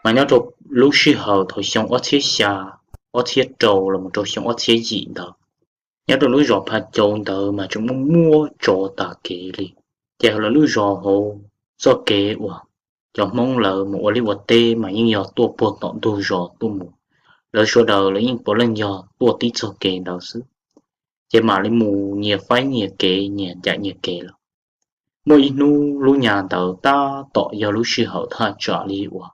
Mas nyob rau lub sij hawm thaum xyoo ob txhiab xya, ob txhiab rau los mus rau xyoo ob txhiab yim ntawd, nyob rau lub zos Pha Cau ntawd mas tseem muaj muaj tsov tas kev li. Ces hauv lawv lub zos hauv, txoj kev uas cov Hmoob lawv mus ua liaj ua teb mas yeej yog tuaj puag tom ntug zos tuaj mus. Lawv sawv daws lawv yeej puav leej yog tuaj tib txoj kev ntawd xwb, ces mam li mus nyias faib nyias kev, nyias ncaim nyias kev lawm. Muaj ib hnub lub nyas ntawd tab tom yog lub sij hawm thaj tsam li uas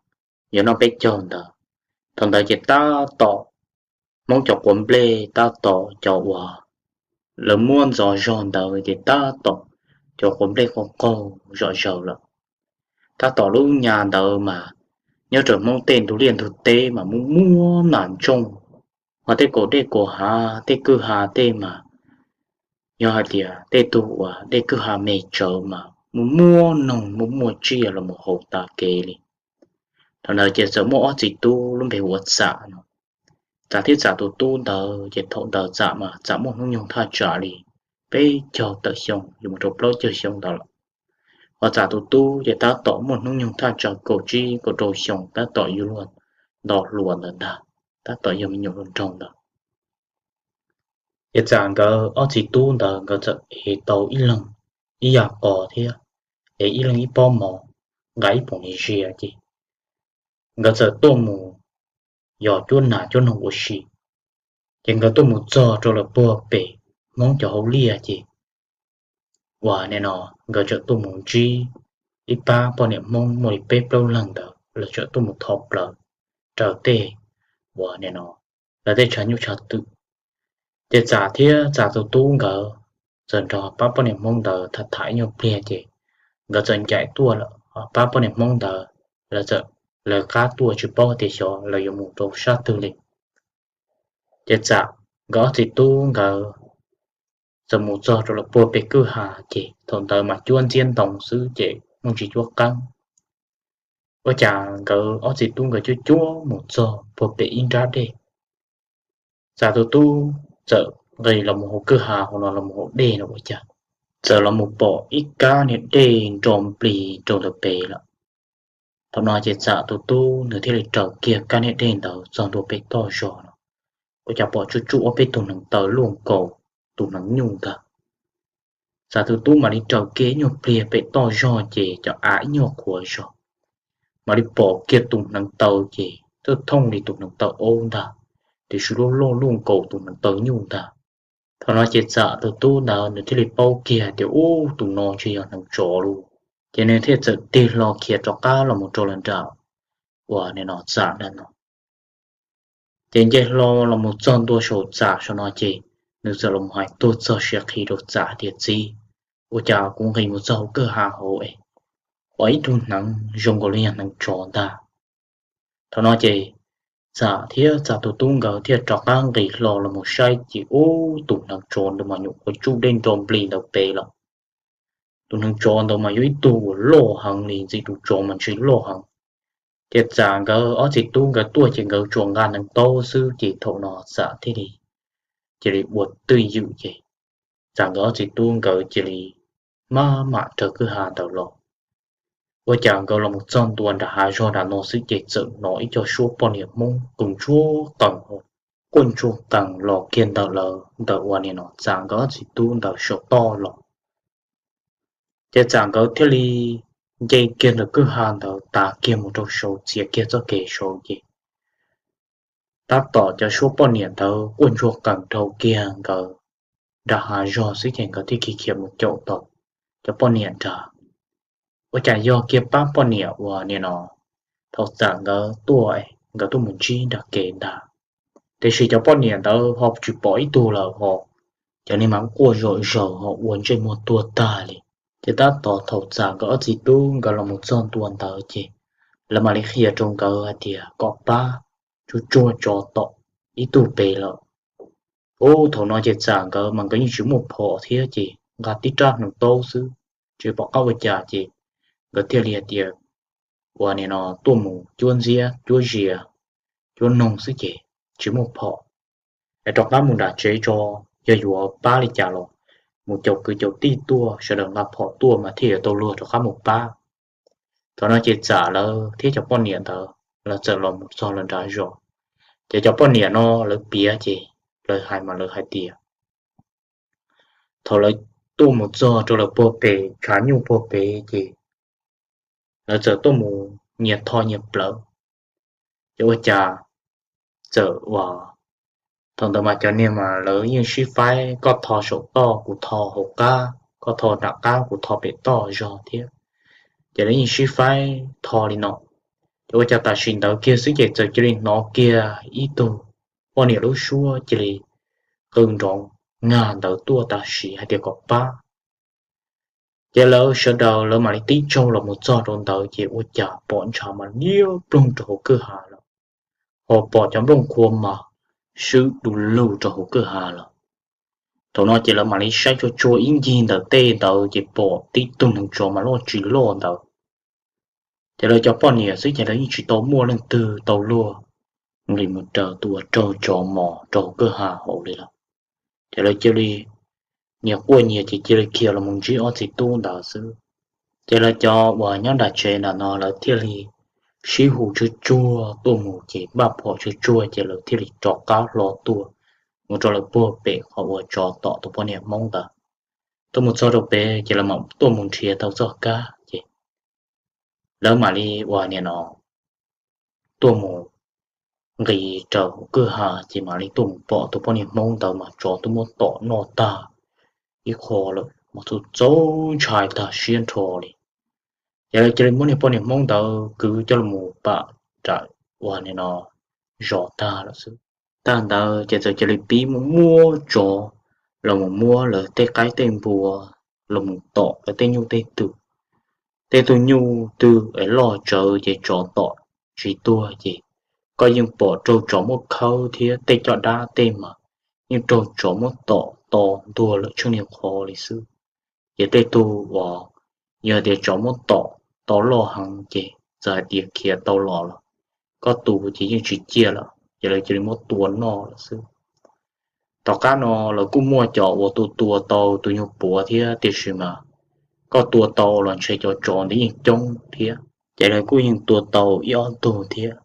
yuav noj peb caug ntawd. Thaum ntawd ces tab tom Hmoob cov quav nplej tab tom cov uas lawv muab ntxov zog ntawd ces tab tom cov quav nplej qaug qaug zom zaws lawm. Tab tom lub nyas ntawd mas nyob rau Hmoob tej ntug liaj ntug teb mas muaj muaj nas ntsooj, ho tej kaum dej kaum hav tej kwj ha tej mas yog hais tias tej tug uas dej kwj ha me tsawv mas muaj muaj noog muaj muaj tsiaj los mus haus tas kev li. Thaum ntawd ces txawm muaj ob txiv tub lub npe hu ua Txam no. Txam thiab Txam tus tub ntawd ces thaum ntawd Txam mas Txam muaj hnub nyoog thaj tsam li peb caug tawm xyoo yuav mus rau plaub caug xyoo ntawd lawm. Ho Txam tus tub ces tab tom muaj hnub nyoog thaj tsam kaum tsib kaum rau xyoo, tab tom yuav luag nto hluas ntawd ntag, tab tom yog me nyuam hluas nraug ntawd. Ces Txam nkawd ob txiv tub ntawd nkawd txawm ev tau ib leeg ib yam qos thiab, ev ib leeg ib pob mov, nqa ib poom niam zias ces nkawd txawm tuaj mus yos cuab nas cuab noog ua si. Ces nkawd tuaj mus txog rau lawm puag pem Hmoob cov hauv liaj ces uas nim no nkawd txawm tuaj mus ntsib ib pab poj niam Hmoob muaj li peb plaub leeg ntawd, lawv txawm tuaj mus thov plaws raws tej uas nim no lawv tej tshav nyuj tshav twm. Ces Txam thiab Txam tus tub nkawd txawm nrog pab poj niam Hmoob ntawd tham tham ib nyuag pliag ces nkawd txawm ncaim tuaj lawm. Pab poj niam Hmoob ntawd lawv txawm lawv qab tuaj tsis paub tias xyov lawv yuav mus rau sab twg li. Ces Txam nkawd ob txiv tub nkawd txawm mus txog rau lawm puag pem kwj ha ces thaum ntawd mas cuab ntxiab ntoo xwb ces muaj ntsis cuab qeeb. Ua cas nkawd ob txiv tub nkawd cuab cuab mus txog puag pem ib nrab dej, Txam tus tub txawm nqis los mus hauv kwj ha hauv no los mus hauv dej no ua cas txawm los mus pom ib kab niag dej nro nplig rau ntawm pem lawm. Thaum no ces Txam tus tub nws thiaj li raws kiag kab niag dej ntawd txog ntua pem toj zog no, ua cas pom tsuj tsuj ob peb tug hneev taw luaj nkaus tus hneev nyuj ntag. Txam tus tub mam li raws kiag ib nyuag pliag pem toj zog ces cov av ib nyuag qhuav zog, mam li pom kiag tus hneev taw ces twb thooj li tus hneev taw aub ntag, tiam sis loj loj luaj nkaus tus hneev taw nyuj ntag. Thaum no ces Txam tus tub ntawd nws thiaj li paub kiag tias ub, tus no ntshe yog hneev tsov lauj. Ces nws thiaj txawm tig hlo khiav rov qab los mus rau lawm nram uas nim no Txam ntawm no. Ces nce hlo los mus txog ntua saum Txam saum no ces nws txawm los hais tuaj txog siav qhi rau Txam tias, Txiv, ua cas kuv nqis mus txog hauv kwj ha hauv es pom ib tug hneev zoo nkaus li yog hneev tsov ntag. Thaum no ces Txam thiab Txam tus tub nkawd thiaj rov qab nqis hlo los mus saib ces ub, tus hneev tsov ntawd mas nyuam qhuav tsuj dej nro nplig ntawd pem lawm. Tus hneev tsov ntawd mas yog ib tug uas loj heev li, ntxim tus tsov mas ntshe loj heev. Ces Txam nkawd ob txiv tub nkawd tuaj ces nkawd tsuas nqa hneev taub xwb ces thaum no Txam thiaj li cia li ua twj ywm ces Txam nkawd ob txiv tub nkawd cia li maj mam raws kwj ha ntawd los. Ua cas nkawd los mus txog ntua nram hav zog nram no xwb ces txawm hnov ib co suab poj niam Hmoob qw ntsuag qees, quaj ntsuag qees los kiag ntawm lawv ntawm uas nim no Txam nkawd ob txiv tub ntawd saum toj los. Ces Txam nkawd thiaj li nce kiag ntawm kwj ha ntawd tas kiag mus rau saud txiav kiag txoj kev saud ces tab tom cov suab poj niam ntawd quaj ntsuag qees dhau kiag nkawd nram hav zog xwb ces nkawd thiaj khiav khiav mus caum tau cov poj niam nrad. Ua cas yog kiag pab poj niam uas nim no thaum Txam nkawd tuaj, nkawd tuaj mus ntsib nram kev ntag. Tiam sis cov poj niam ntawd ho tsis pom ib tug lawm ho, cov niag mas quaj zom zaws ho ua ntsej muag tuag tag li. Ces tab tom thaum Txam nkawd ob txiv tub nkawd los mus txog ntua ntawd ces lawv mam li qhia rau nkawd hais tias kom pab tsuj tsuag tso tom ib tug pem lawm. Ub, thaum no ces Txam nkawd mas nkawd yeej tsis muaj phom thiab ces nqa tib rab hneev taub xwb, tsis pom qab ua cas ces nkawd thiaj li hais tias uas nim no tuaj mus cuab ntxiab cuab zias, cuab noog xwb ces tsis muaj phom. Es rov qab mus nram tsev tso, yog yuav pab li cas los mus caum kwv caum tij tuaj, sawv daws nqa phom tuaj mas thiaj yuav tau luag rov qab mus pab. Thaum no ces Txam lawv thiab cov poj niam ntawd lawv txawm los mus txog lawv nrad zos. Ces cov poj niam no lawv piav ces lawv hais mas lawv hais tias thaum lawv tuaj mus txog rau lawv puag pem tshav nyuj puag pem ces lawv txawm tuaj mus nyias tho nyias plawv. Ces ua cas txawm uas thaum ntawd mas cov niag mas lawv yeej sib faib, koj tho saum toj kuv tho hauv qab, koj tho nram qab kuv tho pem toj zog thiab. Ces lawv yeej sib faib tho li no. Ces ua cas tam sim ntawd kiag xwb ces txawm cia li hnov kiag ib tug poj niam lub suab cia li qw nrov nkag ntawd tuaj tam sim hais tias kom pab. Ces lawv sawv daws lawv mam li tib tsaug los mus txog rau ntawd ces ua cas pom ntshav mas liab ploog rau hauv kwj ha lawm, ho pom cov nplooj qhua mas swb du lug rau hauv kwj ha lawm. Thaum no ces lawv mam li saib tsuag tsuag ib ncig ntawm tej ntawd ces pom tib tug neev tsov mas loj tsis loj ntawd. Ces lawv cov poj niam xwb ces lawv yeej tsis tau muaj leej twg tau luag nqis mus raws tus uas raug tsov mos rau hauv kwj ha hauv li lawm. Ces lawv cia li nyias quaj nyias ces cia li khiav los mus ntsib ob txiv tub ntawd xwb. Ces lawv cov uas nyob nram tsev nram no lawv thiaj li sib hu tsuag tsuag tuaj mus ces npaj phom tsuag tsuag ces lawv thiaj li rov qab hlo tuaj mus rau lawv puag pem qhov uas tsov tom tus poj niam Hmoob ntawd. Tuaj mus txog rau pem ces lawv mam tuaj mus nrhiav tau txoj kab ces lawv mam li uas nim no tuaj mus nqis raws kwj ha ces mam li tuaj mus pom tus poj niam Hmoob ntawd mas tsov twb muab tom noj tag ib qho lawm mas txaus ntshai tag siab nrho li. Ces lawv cia li muab niag poj niam Hmoob ntawd kwv coj los pam nram uas nim no zos tag lawm xwb. Tag ntawd ces txawm cia li pib muaj muab tsov los mus muab lawv tej qaib tej npua los mus tom lawv tej nyuj tej twm. Tej tug nyuj twg es loj tsawv ces tsov tom tsis tuag ces koj yeej pom raug tsov muab khawb thiab tej caj dab tej mas yeej raug tsov muab tom to ntuag lawm tsheej niag qhov li xwb. Ces tej tug uas yog tias tsov muab tom to loj heev ces txawm hais tias khiav tau los los koj tua ces yeej tsis ciaj lawm ces lawv cia li muab tua noj lawm xwb. Tom qab no lawv kuj muaj cov uas tua tua tau tus nyuag puav thiab tiam sis mas koj tua tau los ntshe cov tsov ntawd yeej coob thiab ces lawv kuj yeej tua tau ib ob tug thiab.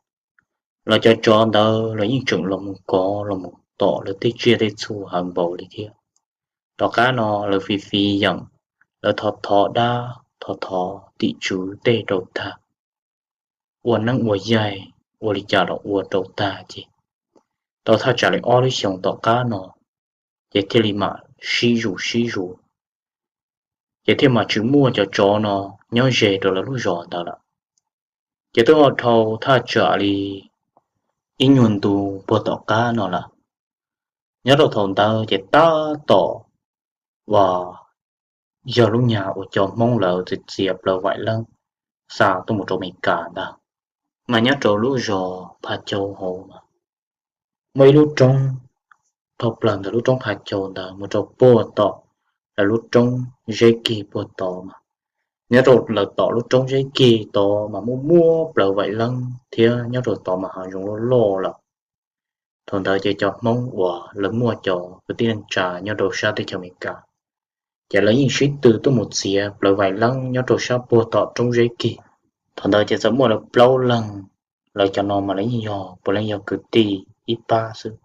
Los cov tsov ntawd los yeej tseem los mus kov los mus tom lawv tej tsiaj tej txhu heev npaum li thiab. Tom qab no lawv fiv fiv yeem, lawv thov thov dab thov thov tim tswv tej rau tag, ua neeb ua yaig ua li cas los ua rau tag ces tau thaj tsam li ob lub xyoos tom qab no ces thiaj li mam sib zus sib zus, ces thiaj mam tsis muaj cov tsov no nyob ze rau lawv lub zos ntawd lawm. Ces twb ho dhau thaj tsam li ib nyuag ntu puag tom qab no lawm. Nyob rau thaum ntawd ces tab tom uas yog lub nyuag uas cov Hmoob lawv txiav txiav plaws vaim leeb xa tuaj mus rau Amelikas ntag. Mas nyob rau lub zos Pha Cau hauv mas muaj ib lub roob, dhau plaws ntawm lub roob Pha Cau ntawd mus rau puag tom lawv lub roob Zeb Kig puag tod mas, nyob rau lawv tom lub roob Zeb Kig tod mas muaj muab plaws vaim leeb thiab nyob rau tod mas hav zoov loj loj lawm. Thaum ntawd ces cov Hmoob uas lawv muaj cov kwv tij neej tsa nyob rau sab teb chaws Amelikas ces lawv yeej sib tw tuaj mus txiav plaws vaim leeb nyob rau sab puag tom roob Zeb Kig. Thaum ntawd ces txawm muaj lawv plaub leeg, lawv cov no mas lawv yeej yog puav leej yog kwv tij ib pab xwb.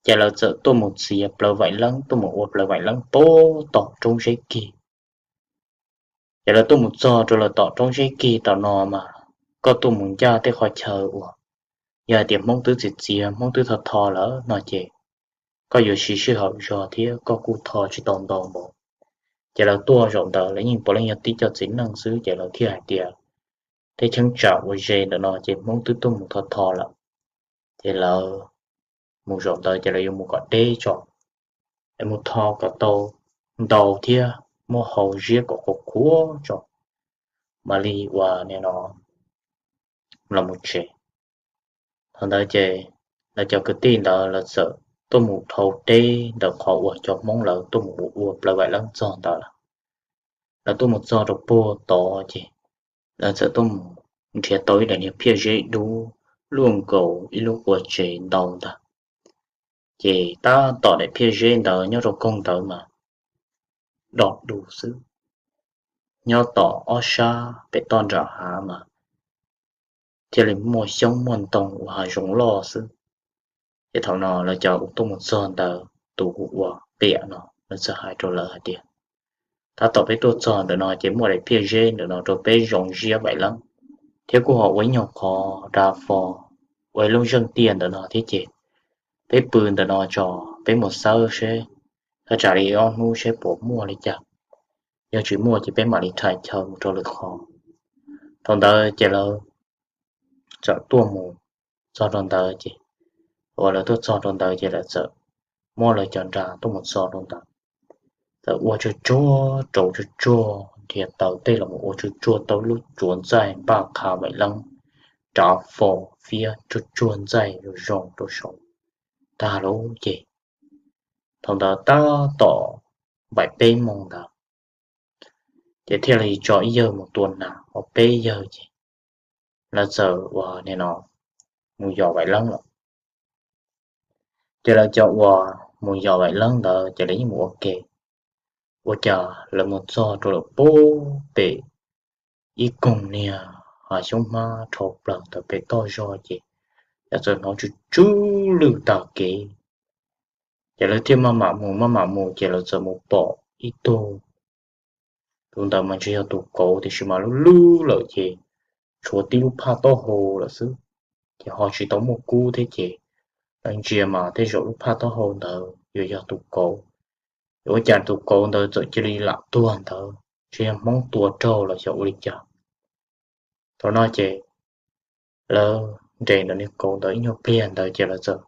Ces lawv txawm tuaj mus txiav plaws vaim leeb tuaj mus ua plaws vaim leeb puag tom roob Zeb Kig. Ces lawv tuaj mus txog rau lawv tom roob Zeb Kig tom no mas koj tuaj mus ncaj tej qhov chaw uas yog hais tias Hmoob twb txiav txiav Hmoob twb tho tho lawm no ces koj yuav siv sij hawm zog thiab koj kuj tho tsis tau ntau npaum. Ces lawv tuaj zaum ntawd lawv yeej puav leej yog tib co txiv neej xwb ces lawv thiaj hais tias tej cheeb tsam uas ze ntawm no ces Hmoob twb tuaj mus tho tho lawm. Ces lawv mus zaum ntawd ces lawv yuav mus kom deb tso, es mus tho kom tau ntau thiab muab hau ziab kom qhuav qhuav tso mam li uas nim no los mus tsev. Thaum ntawd ces lawv cov kwv tij ntawd lawv txawm tuaj mus dhau deb ntawm qhov uas cov Hmoob lawv tuaj mus ua plaws vaim leeb txog ntawd lawm. Lawv tuaj mus txog rau puag tod ces lawv txawm tuaj mus nrhiav tau ib daim niag phiaj zeb dub luaj nkaus ib lub qua tsev ntau ntag. Ces tab tom daim phiaj zeb ntawd nyob rau koog ntawd mas do dus xwb. Nyob tom ob sab pem toj nram hav mas cia li muaj xyoob muaj ntoo ua hav zoov loj xwb. Ces thaum no lawv cov uas tuaj mus txog ntawd, tus uas qiam no lawv txawm hais rau lawv hais tias, tab tom peb tuaj txog ntawm no ces muaj daim phiaj zeb ntawm no rau peb zoo ziab vaim leeb, thiab kuj ho ua ib nyuag qhov da fo, ua ib lub zeej tiaj ntawm no thiab ces peb pw ntawm no tso, peb mus xawb seb, thaj tsam li ob hnub seb puas muaj li cas. Yog tsis muaj ces peb mam li rhais chaw mus rau lwm qhov. Thaum ntawd ces lawv txawm tuaj mus txog rau ntawd ces, uas lawv tuaj txog rau ntawd ces lawv txawm muab lawv cov nra tuaj mus txog rau ntawd, txawm ua tsuag tsuag rau tsuag tsuag, nrhiav taws tej los mus ua tsuag tsuag tau lub tsuav ntxaij npaj qha vaim leeb, rav fo fiab tsuag tsuag ntxaij zoo zoo rau saud tag lauj ces, thaum ntawd tab tom npaim peb moos ntawd, ces thiaj li tso ib yawg mus tua nas, ho peb yawg ces lawv txawm uas nim no mus yos vaim leeb lawm. Ces lawv cov uas mus yos vaim leeb ntawd ces lawv yeej mus ua ke, ua cas lawv mus txog rau lawm pub pem ib koog niag hav xyoob hmab rho plaws ntawm pem toj zog ces, cas txawm hnov tsw tsw lwj tag kev. Ces lawv thiaj maj mam mus maj mam mus ces lawv txawm mus pom ib tug, tus ntawd mas ntshe yog tus kauv tiam sis mas lub lub lawm ces tshuav tib lub phaj taub hau lawm xwb, ces ho tsis tau muaj kub thiab ces lawv ntsia mas tej zaum lub phaj taub hau ntawd yuav yog tus kauv. Ua cas tus kauv ntawd txawm cia li lam tuag ntawd, ntshe yog hmoob tua raug los xyov ua li cas. Thaum no ces lawv nres ntawm niag kauv ntawd ib nyuag pliag ntawd ces lawv txawm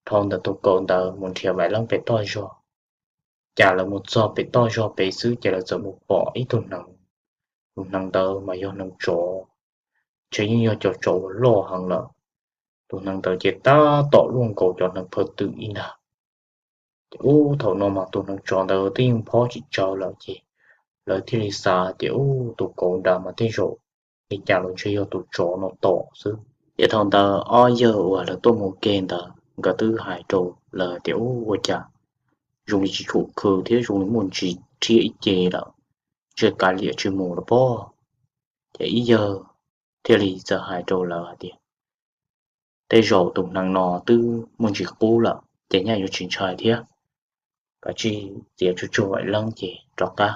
dhau ntawm tus kauv ntawd mus nrhiav vaim leeb pem toj zog. Cas lawv mus txog pem toj zog pem xwb ces lawv txawm mus pom ib tug hneev. Tus hneev ntawd mas yog hneev tsov, ntshe yeej yog cov tsov uas loj heev lawm. Tus hneev ntawd ces tab tom luaj nkaus cov hneev phaw twm ib ntag. Ces ub, thaum no mas tus hneev tsov ntawd twb yeej phob tsis tsawg lawm ces lawv thiaj li xav tias ub, tus kauv nrad mas tej zaum li cas los ntshe yog tus tsov no tom xwb. Ces thaum ntawd ob yawg uas lawv tuaj mus ua ke ntawd nkawd twb hais rau lawv tias ub, ua cas zoo li tsis tshua khw thiab zoo li muaj ntsis rhiab ib ce lawm, ntshe kav liam tsis mus lawm pob. Ces ib yawg thiaj li txawm hais rau lawv hais tias tej zaum tus hneev no twb muaj ntsis qub lawm ces nyaj yuav tsis ntshai thiab, kav tsij txiav tsuag tsuag vaim leeb ces rov qab.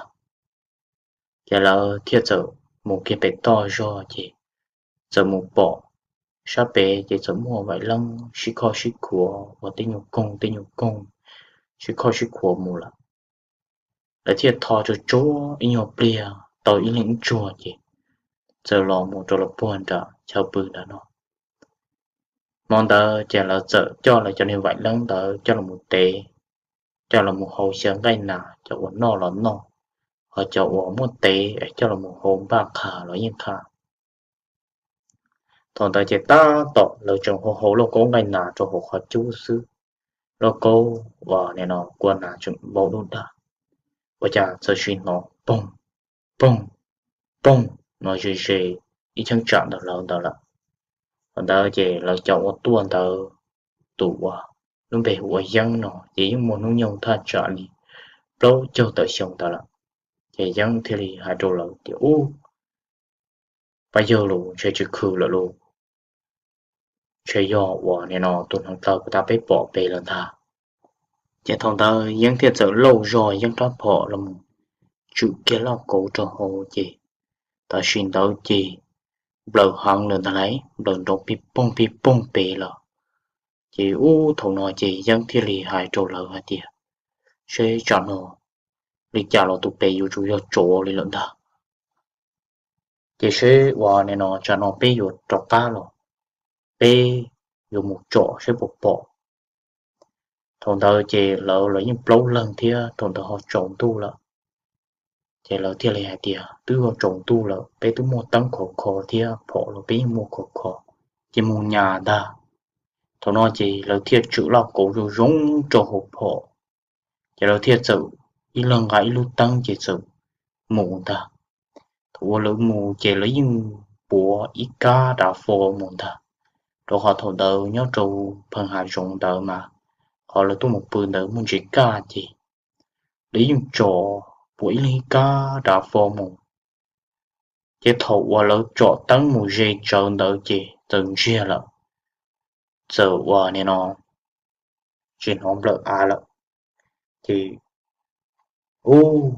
Ces lawv thiaj txawm mus kiag pem toj zog ces txawm mus pom sab pem ces txawm muaj vaim leeb sib khoj sib khuav ua tej nyuag koog tej nyuag koog, sib khoj sib khuav mus lawm. Lawv thiaj tho tsuag tsuag ib nyuag pliag tau ib leeg ib tsuag ces txawm los mus rau lawv puag nram chaw pw nram no. Hmo ntawd ces lawv txawm coj lawv cov niag vaim leeb ntawd coj los mus tev, coj los mus hau xyaw nqaij nas, cov uas noj los noj, ho cov uas muaj tev coj los mus hau npaj qha los yeej qha. Thaum ntawd ces tab tom lawv tseem hau hau lauj kaub nqaij nas rau hauv qhov cub xwb, lauj kaub uas nim no kua nas tseem npau dub dag, ua cas txawm sim hnov poog, poog, poog no ze ze ib cheeb tsam ntawm lawv ntawd lawm. Thaum ntawd ces lawv cov uas tuaj ntawd, tus uas lub npe hu ua Yeeb no ces yeej muaj hnub nyoog thaj tsam li plaub caug tawm xyoo ntawd lawm. Ces Yeeb thiaj li hais rau lawv tias ub, pab yawg los ntshe tsis khw lawm los, ntshe yog uas nim no tus hneev tawg puag ta peb pom pem lawm ntag. Ces thaum ntawd Yeeb thiaj txawm lauj zog Yeeb rab phom los mus tswm kiag lauj kaub rau hauv ces tam sim ntawd ces nplawm heev lawm ntag lauj, nplawm nrov pig poog pig poog pem lawm. Ces ub, thaum no ces Yeeb thiaj li hais rau lawv hais tias seb tsam no li cas los tus pem yuav tsum yog tsov li lawm ntag. Ces seb uas nim no tsam no peb yuav rov qab los peb yuav mus tsom seb puas pom. Thaum ntawd ces lawv los yeej plaub leeg thiab thaum ntawd ho tsaus ntuj lawm. Ces lawv thiaj li hais tias twb ho tsaus ntuj lawm, peb twb muaj teeb khov kho thiab phom los peb yeej muaj khov kho, ces mus nyas ntag. Thaum no ces lawv thiaj tswm lauj kaub zoo zoo rau hauv phom, ces lawv thiaj txawm ib leeg nqa ib lub teeb ces txawm mus ntag. Thaum uas lawv mus ces lawv yeej puav ib kab dav fo mus ntag, rau qhov thaum ntawd nyob rau pheej hav zoov ntawd mas qhov lawv tuaj mus pw ntawd muaj ntsis kaj ces lawv yeej tsom puav ib leeg ib kab dav fo mus. Ces thaum uas lawv tsom teeb mus ze tsawv ntawd ces taws ntsiag lawm, txawm uas nim no tsis hnov nplawm av lawm. Ces ub,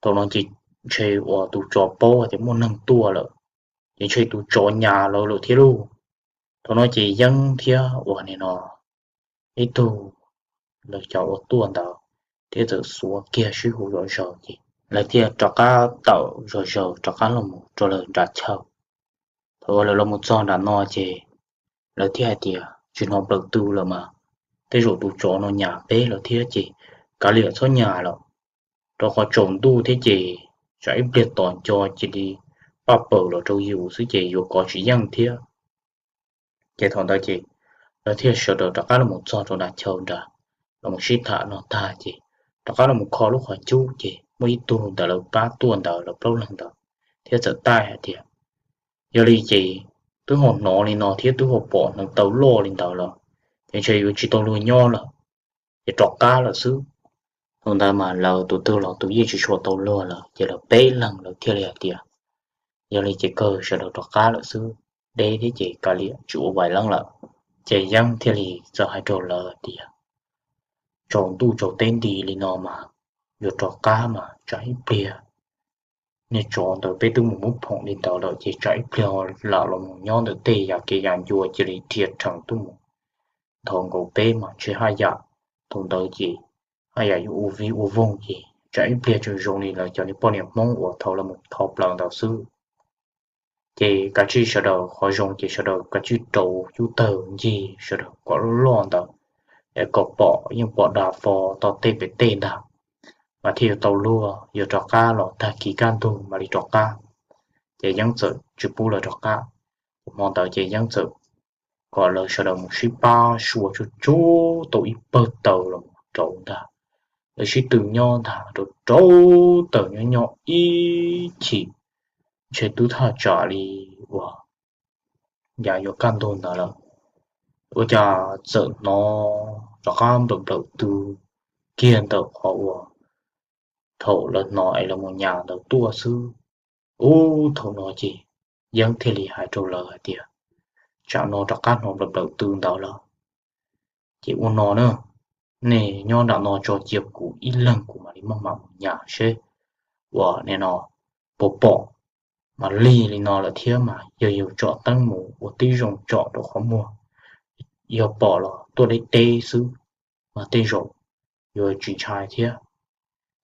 thaum no ces ntshe uas tus tsov paub tias muaj neeg tuaj lawm, ces ntshe tus tsov nyas lawv lawm thiab lauj. Thaum no ces Yeeb thiab uas nim no ib tug lawv cov uas tuaj ntawd thiab txawm xuav kiag sib hu zom zaws ces lawv thiaj rov qab tawm zom zaws rov qab los mus rau lawv nram chaw. Thaum uas lawv los mus txog nram no ces lawv thiaj hais tias tsis hnov nplawm tw lawm mas, tej zaum tus tsov no nyas peb lawm thiab ces kav liam txhob nyas lawm, rau qhov tsaus ntuj thiab ces tsam ib pliag tom nco cia li paj paws los rau yus xwb ces yuav kov tsis yeej thiab. Ces thaum ntawd ces lawv thiaj sawv daws rov qab los mus txog rau nram chaw nrad, los mus sib tham no tag ces rov qab los mus kho lub qhov cub ces muaj ib tug ntawm lawv pab tuaj ntawd lawv plaub leeg ntawd thiab txawm taij hais tias, yog li ces twb ho hnov li no thiab twb ho pom hneev taw loj li ntawd los, ces ntshe yuav tsis tau luag nyob lawm, ces rov qab lawm xwb. Thaum ntawd mas lawv tus twg los tus yeej tsis tshua tau luag lawm ces lawv peb leeg lawv thiaj li hais tias, yog li ces kawg sawv daws rov qab lawm xwb, deb thiab ces kav liam tsis ua vais leeb lawm. Ces Yeeb thiaj li txawm hais rau lawv tias, tsaus ntuj tsaus teb nti li no mas yuav rov qab mas tsam ib pliag niag tsov ntawd peb twb mus muab phoom li ntawd lawm ces tsam ib pliag lam los mus nyob ntawm tej yam kev yam ncua cia li dhia rhees tuaj mus nthos nkaus peb mas ntshe haj yam thaum ntawd ces haj yam yuav ua vij ua voog ces tsam ib pliag tseem zoo li lawv cov niag poj niam Hmoob uas thaum lawv mus thov plaws ntawd xwb. Ces kav tsij sawv daws qhov zoo ces sawv daws kav tsij rau cub tawg ncig sawv daws kom loj loj ntawd, es kom pom yeej pom dav fo tau tej pem tej ntag, mas thiaj yuav tau luag, yuav rov qab los tag kis kaj ntug mam li rov qab. Ces Yeeb txawm tsis pub lawv rov qab. Hmo ntawd ces Yeeb txawm kom lawv sawv daws mus sib pab sua tsuj tsuj tau ib pawg taws los rau ntag. Lawv sib tw nyob ntag rau rau taws nyob nyob ib chim, ntshe twb thaj tsam li uas yav yuav kaj ntug ntawd lawm, ua cas txawm hnov rov qab nplawm nplawm tw kiag ntawm qhov uas thaum lawv hnov es lawv mus nyas ntawd tuaj xwb. Ub, thaum no ces Yeeb thiaj li hais rau lawv hais tias, tsam no rov qab hnov nplawm nplawm tw ntawd lawm, ces ua no na, nej nyob nram no tso cia kuv ib leeg kuv mam li maj mam mus nyas seb uas nim no puas pom. Mas lig li no lawm thiab mas yog yus tsom teeb mus ua tib zoo tsom rau qhov muag, yog pom los tuaj deb deb xwb, mas tej zaum yuav tsis ntshai thiab.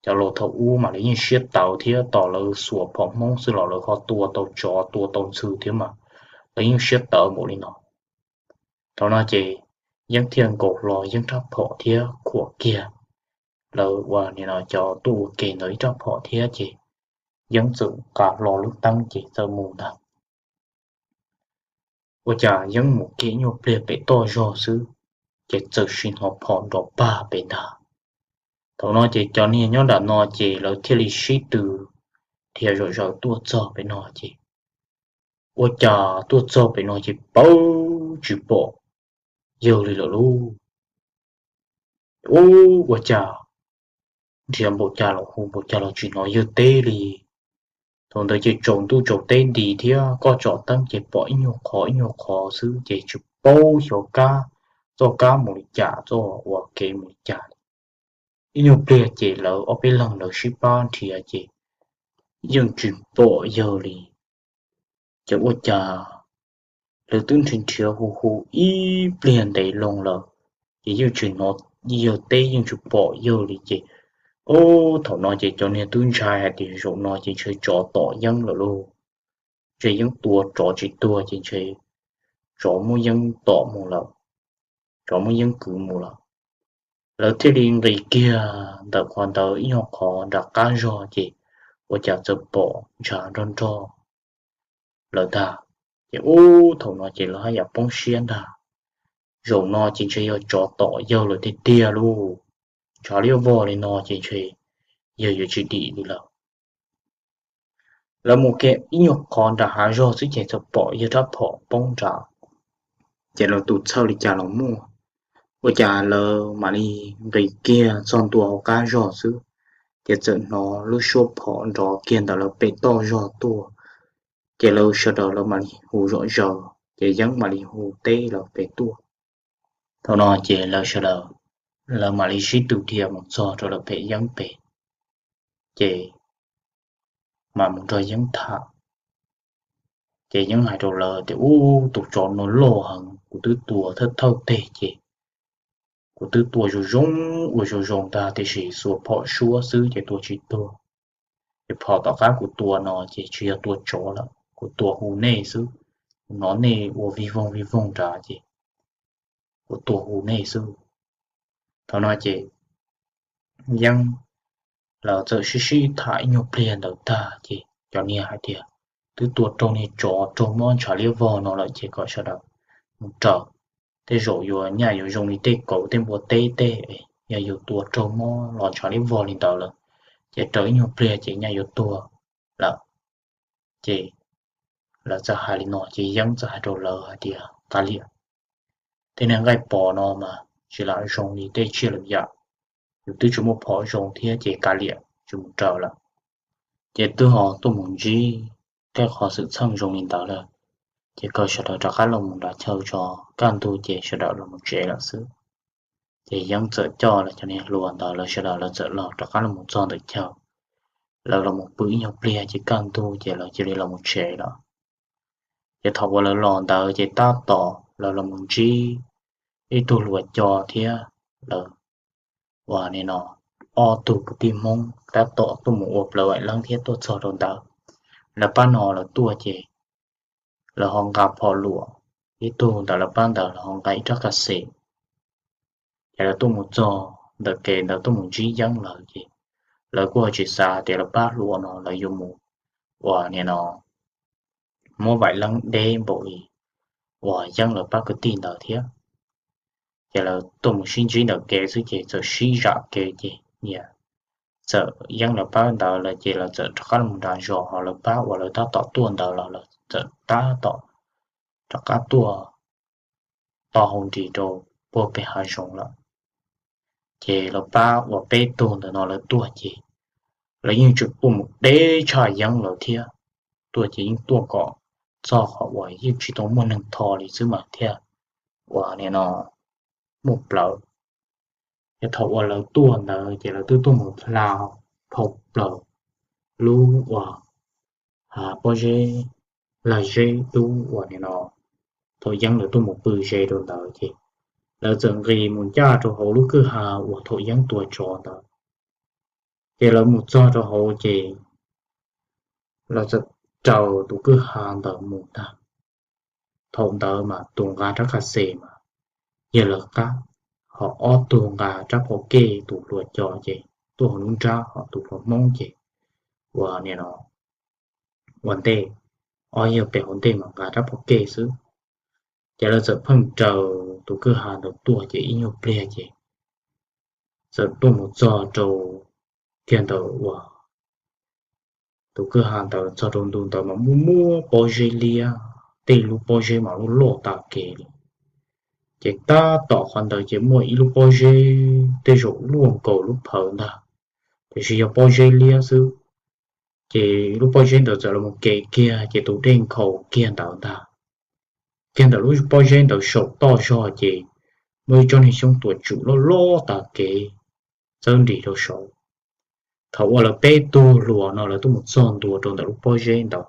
Cov laus thaum ub mas lawv yeej siab tawv thiab, tos lawv xuas phom Hmoob xwb los lawv ho tua tau tsov tua tau ntxhw thiab mas lawv yeej siab tawv npaum li no. Thaum no ces Yeeb thiaj nkaus hlo Yeeb rab phom thiab khuam kiag lawv uas nim no cov tuaj ua ke ntawd ib rab phom thiab ces Yeeb txawm nqa hlo lub teeb ces txawm mus ntag. Ua cas Yeeb mus kiag ib nyuag pliag pem toj zog xwb, ces txawm sim hnov phom nrov pag pem ntag. Thaum no ces cov niag nyob nram no ces lawv thiaj li sib tw dhia zom zaws tuaj txog pem no ces ua cas tuaj txog pem no ces pawg tsis pom yawg li lawm lauj. Ub, ua cas nrhiav npaum cas los hu npaum cas los tsis hnov yawg teb li. Thaum ntawd ces tsaus ntuj tsaus teb nti thiab koj tsom teeb ces pom ib nyuag qhov ib nyuag qhov xwb ces tsis paub xyov kab, txoj kab mus li cas, txoj uas kev mus li cas li. Ib nyuag pliag ces lawv ob peb leeg lawv sib pab nrhiav ces yeej tsis pom yawg li. Ces ua cas lawv twb nrhiav nrhiav hu hu ib pliag ntev loo lawm, ces yeej tsis hnov yawg teb yeej tsis pom yawg li ces, ub, thaum no ces cov niag twb ntshai hais tias zaum no ces ntshe tsov tom Yeeb lawm lauj. Ntshe Yeeb tua tsov tsis tuag ces ntshe tsov muab Yeeb tom mus lawm, tsov muab Yeeb kwv mus lawm. Lawv thiaj li nqis kiag ntawm qhov ntawd ib nyuag qhov nram qab zog ces ua cas txawm pom ntshav nrog nrog lawv ntag. Ces ub, thaum no ces lawv haj yam poob siab ntag. Zaum no ces ntshe yog tsov tom yawg lawm tiag tiag lauj. Ntshav liab vog li no ces ntshe yawg yuav tsis dim li lawm. Lawv mus kiag ib nyuag qhov nram hav zog xwb ces txawm pom yawg rab phom poob nrad. Ces lawv tus txhawj li cas los muaj, ua cas lawv mam li nqis kiag txog ntua hauv qab zog xwb, ces txawm hnov lub suab phom nrov kiag ntawm lawv pem toj zog tuaj. Ces lawv sawv daws lawv mam li hu zom zaws ces Yeeb mam li hu teb lawv pem tuaj. Thaum no ces lawv sawv daws lawv mam li sib tw dhia mus txog rau lawv pem Yeeb pem, ces mam mus nrog Yeeb tham. Ces Yeeb hais rau lawv tias, Ub, tus tsov no loj heev, kuv twb tua thawj thawj teg ces kuv twb tua zoo zoo, ua zoo zoo ntag, tiam sis xuas phom suab xwb ces tua tsis tuag. Ces phom tom qab kuv tua no ces tsis yog tua tsov lawm, kuv tua hu nej xwb. Kuv hnov nej ua vij voog vij voog nrad ces kuv tua hu nej xwb. Thaum no ces Yeeb lawv txawm sib sib tham ib nyuag pliag ntawd tag ces cov niag hais tias, Twb tua raug niag tsov raug mob ntshav liab vog no lawm ces kom sawv daws mus raws, tej zaum yuav nyaj yuav zoo li tej kauv tej npua teb tej, yog yus tua raug mob los ntshav liab vog li ntawd lawm ces raws ib nyuag pliag ces nyaj yuav tuag lawm. Ces lawv txawm hais li no ces Yeeb txawm hais rau lawv hais tias, Kav liam, tej niag nqaij pos no mas tsis lam zoo li tej tsiaj lwm yam, yus twb tsis muaj phom zoo thiab ces kav liam tsis mus raws lawm. Ces twb ho tuaj mus ntsib tej qhov xwm txheej zoo li ntawd lawm, ces kom sawv daws rov qab los mus nrad chaw tso, kaj ntug ces sawv daws los mus tsev lawm xwb. Ces Yeeb txawm coj lawv cov niag hluas ntawd lawv sawv daws lawv txawm los rov qab los mus txog ntawm chaw. Lawv los mus pw ib nyuag pliag ces kaj ntug ces lawv cia li los mus tsev lawm. Ces thaum uas lawv los ntawd ces tab tom lawv los mus ntsib ib tug hluas co thiab lawv uas nim no ob tug kwv tij Hmoob tab tom tuaj mus ua plaws vaim leeb thiab tuaj txog rau ntawd. Lawv pab no lawv tuaj ces lawv ho nqa phom luam, ib tug ntawm lawv pab ntawd lawv ho nqa ib rab kaj xes. Ces lawv tuaj mus txog ntawm kev ntawd tuaj mus ntsib Yeeb lawm ces lawv kuj ho tsis xav tias lawv pab hluas no lawv yuav mus uas nim no muab vaim leeb deb npaum li uas Yeeb lawv pab kwv tij ntawd thiab. Ces lawv tuaj mus sib ntsib ntawm kev xwb ces txawm sib zam kev ces niam txawm Yeeb lawv pab ntawd lawm ces lawv txawm rov qab los nram zos, ho lawv pab uas lawv tab tom tuaj ntawd los lawv txawm tab tom rov qab tuaj to hau nris rau puag pem hav zoov lawm. Ces lawv pab uas peb tug ntawm no lawv tuaj ces lawv yeej tseem tuaj mus deb tshaj Yeeb lawv thiab. Tuaj ces yeej tuaj kom txog qhov uas yeej tsis tau muaj neeg tho li xwb mas thiaj uas nim no muaj plawv. Ces thaum uas lawv tuaj ntawd ces lawv twb tuaj mus hla dhau plaws lub uas pob zeb, lag zeb dub uas nim no thaum Yeeb lawv tuaj mus pw ze rau ntawd ces lawv txawm nqis mus ncaj rau hauv lub kwj ha uas thaum Yeeb tua tsov ntawd. Ces lawv mus txog rau hauv ces lawv txawm raws tus kwj ha ntawd mus ntag. Thaum ntawd mas tus nqa rab kaj xes mas yog lawv qab, ho ob tug nqa rab phom kej tus hluas co ces tuaj hauv lub nrab, ho tus hluas Hmoob ces uas nim no ua ntej, ob yawg pem hauv ntej mas nqa rab phom kej xwb. Ces lawv txawm pheej raws tus kwj ha ntawd tuaj ces ib nyuag pliag ces txawm tuaj mus txog rau kiag ntawm uas tus kwj ha ntawd txog rau ntu ntawd mas muaj muaj pob zeb liab, tej lub pob zeb mas loj loj tas kev li. Ces tab tom qhov ntawd ces muaj ib lub pob zeb tej zaum luaj nkaus lub phawv ntag, tiam sis yog pob zeb liab xwb. Ces lub pob zeb ntawd txawm los mus kev kiag ces tus dej nkhaus kiag ntawd ntag. Kiag ntawm lub pob zeb ntawd saum toj zog ces muaj ib tsob niag xyoob tuam tsum loj loj tas kev txawb nris rau saud. Thaum uas lawv peb tug hluas no lawv tuaj mus txog ntua rau ntawm lub pob zeb ntawd,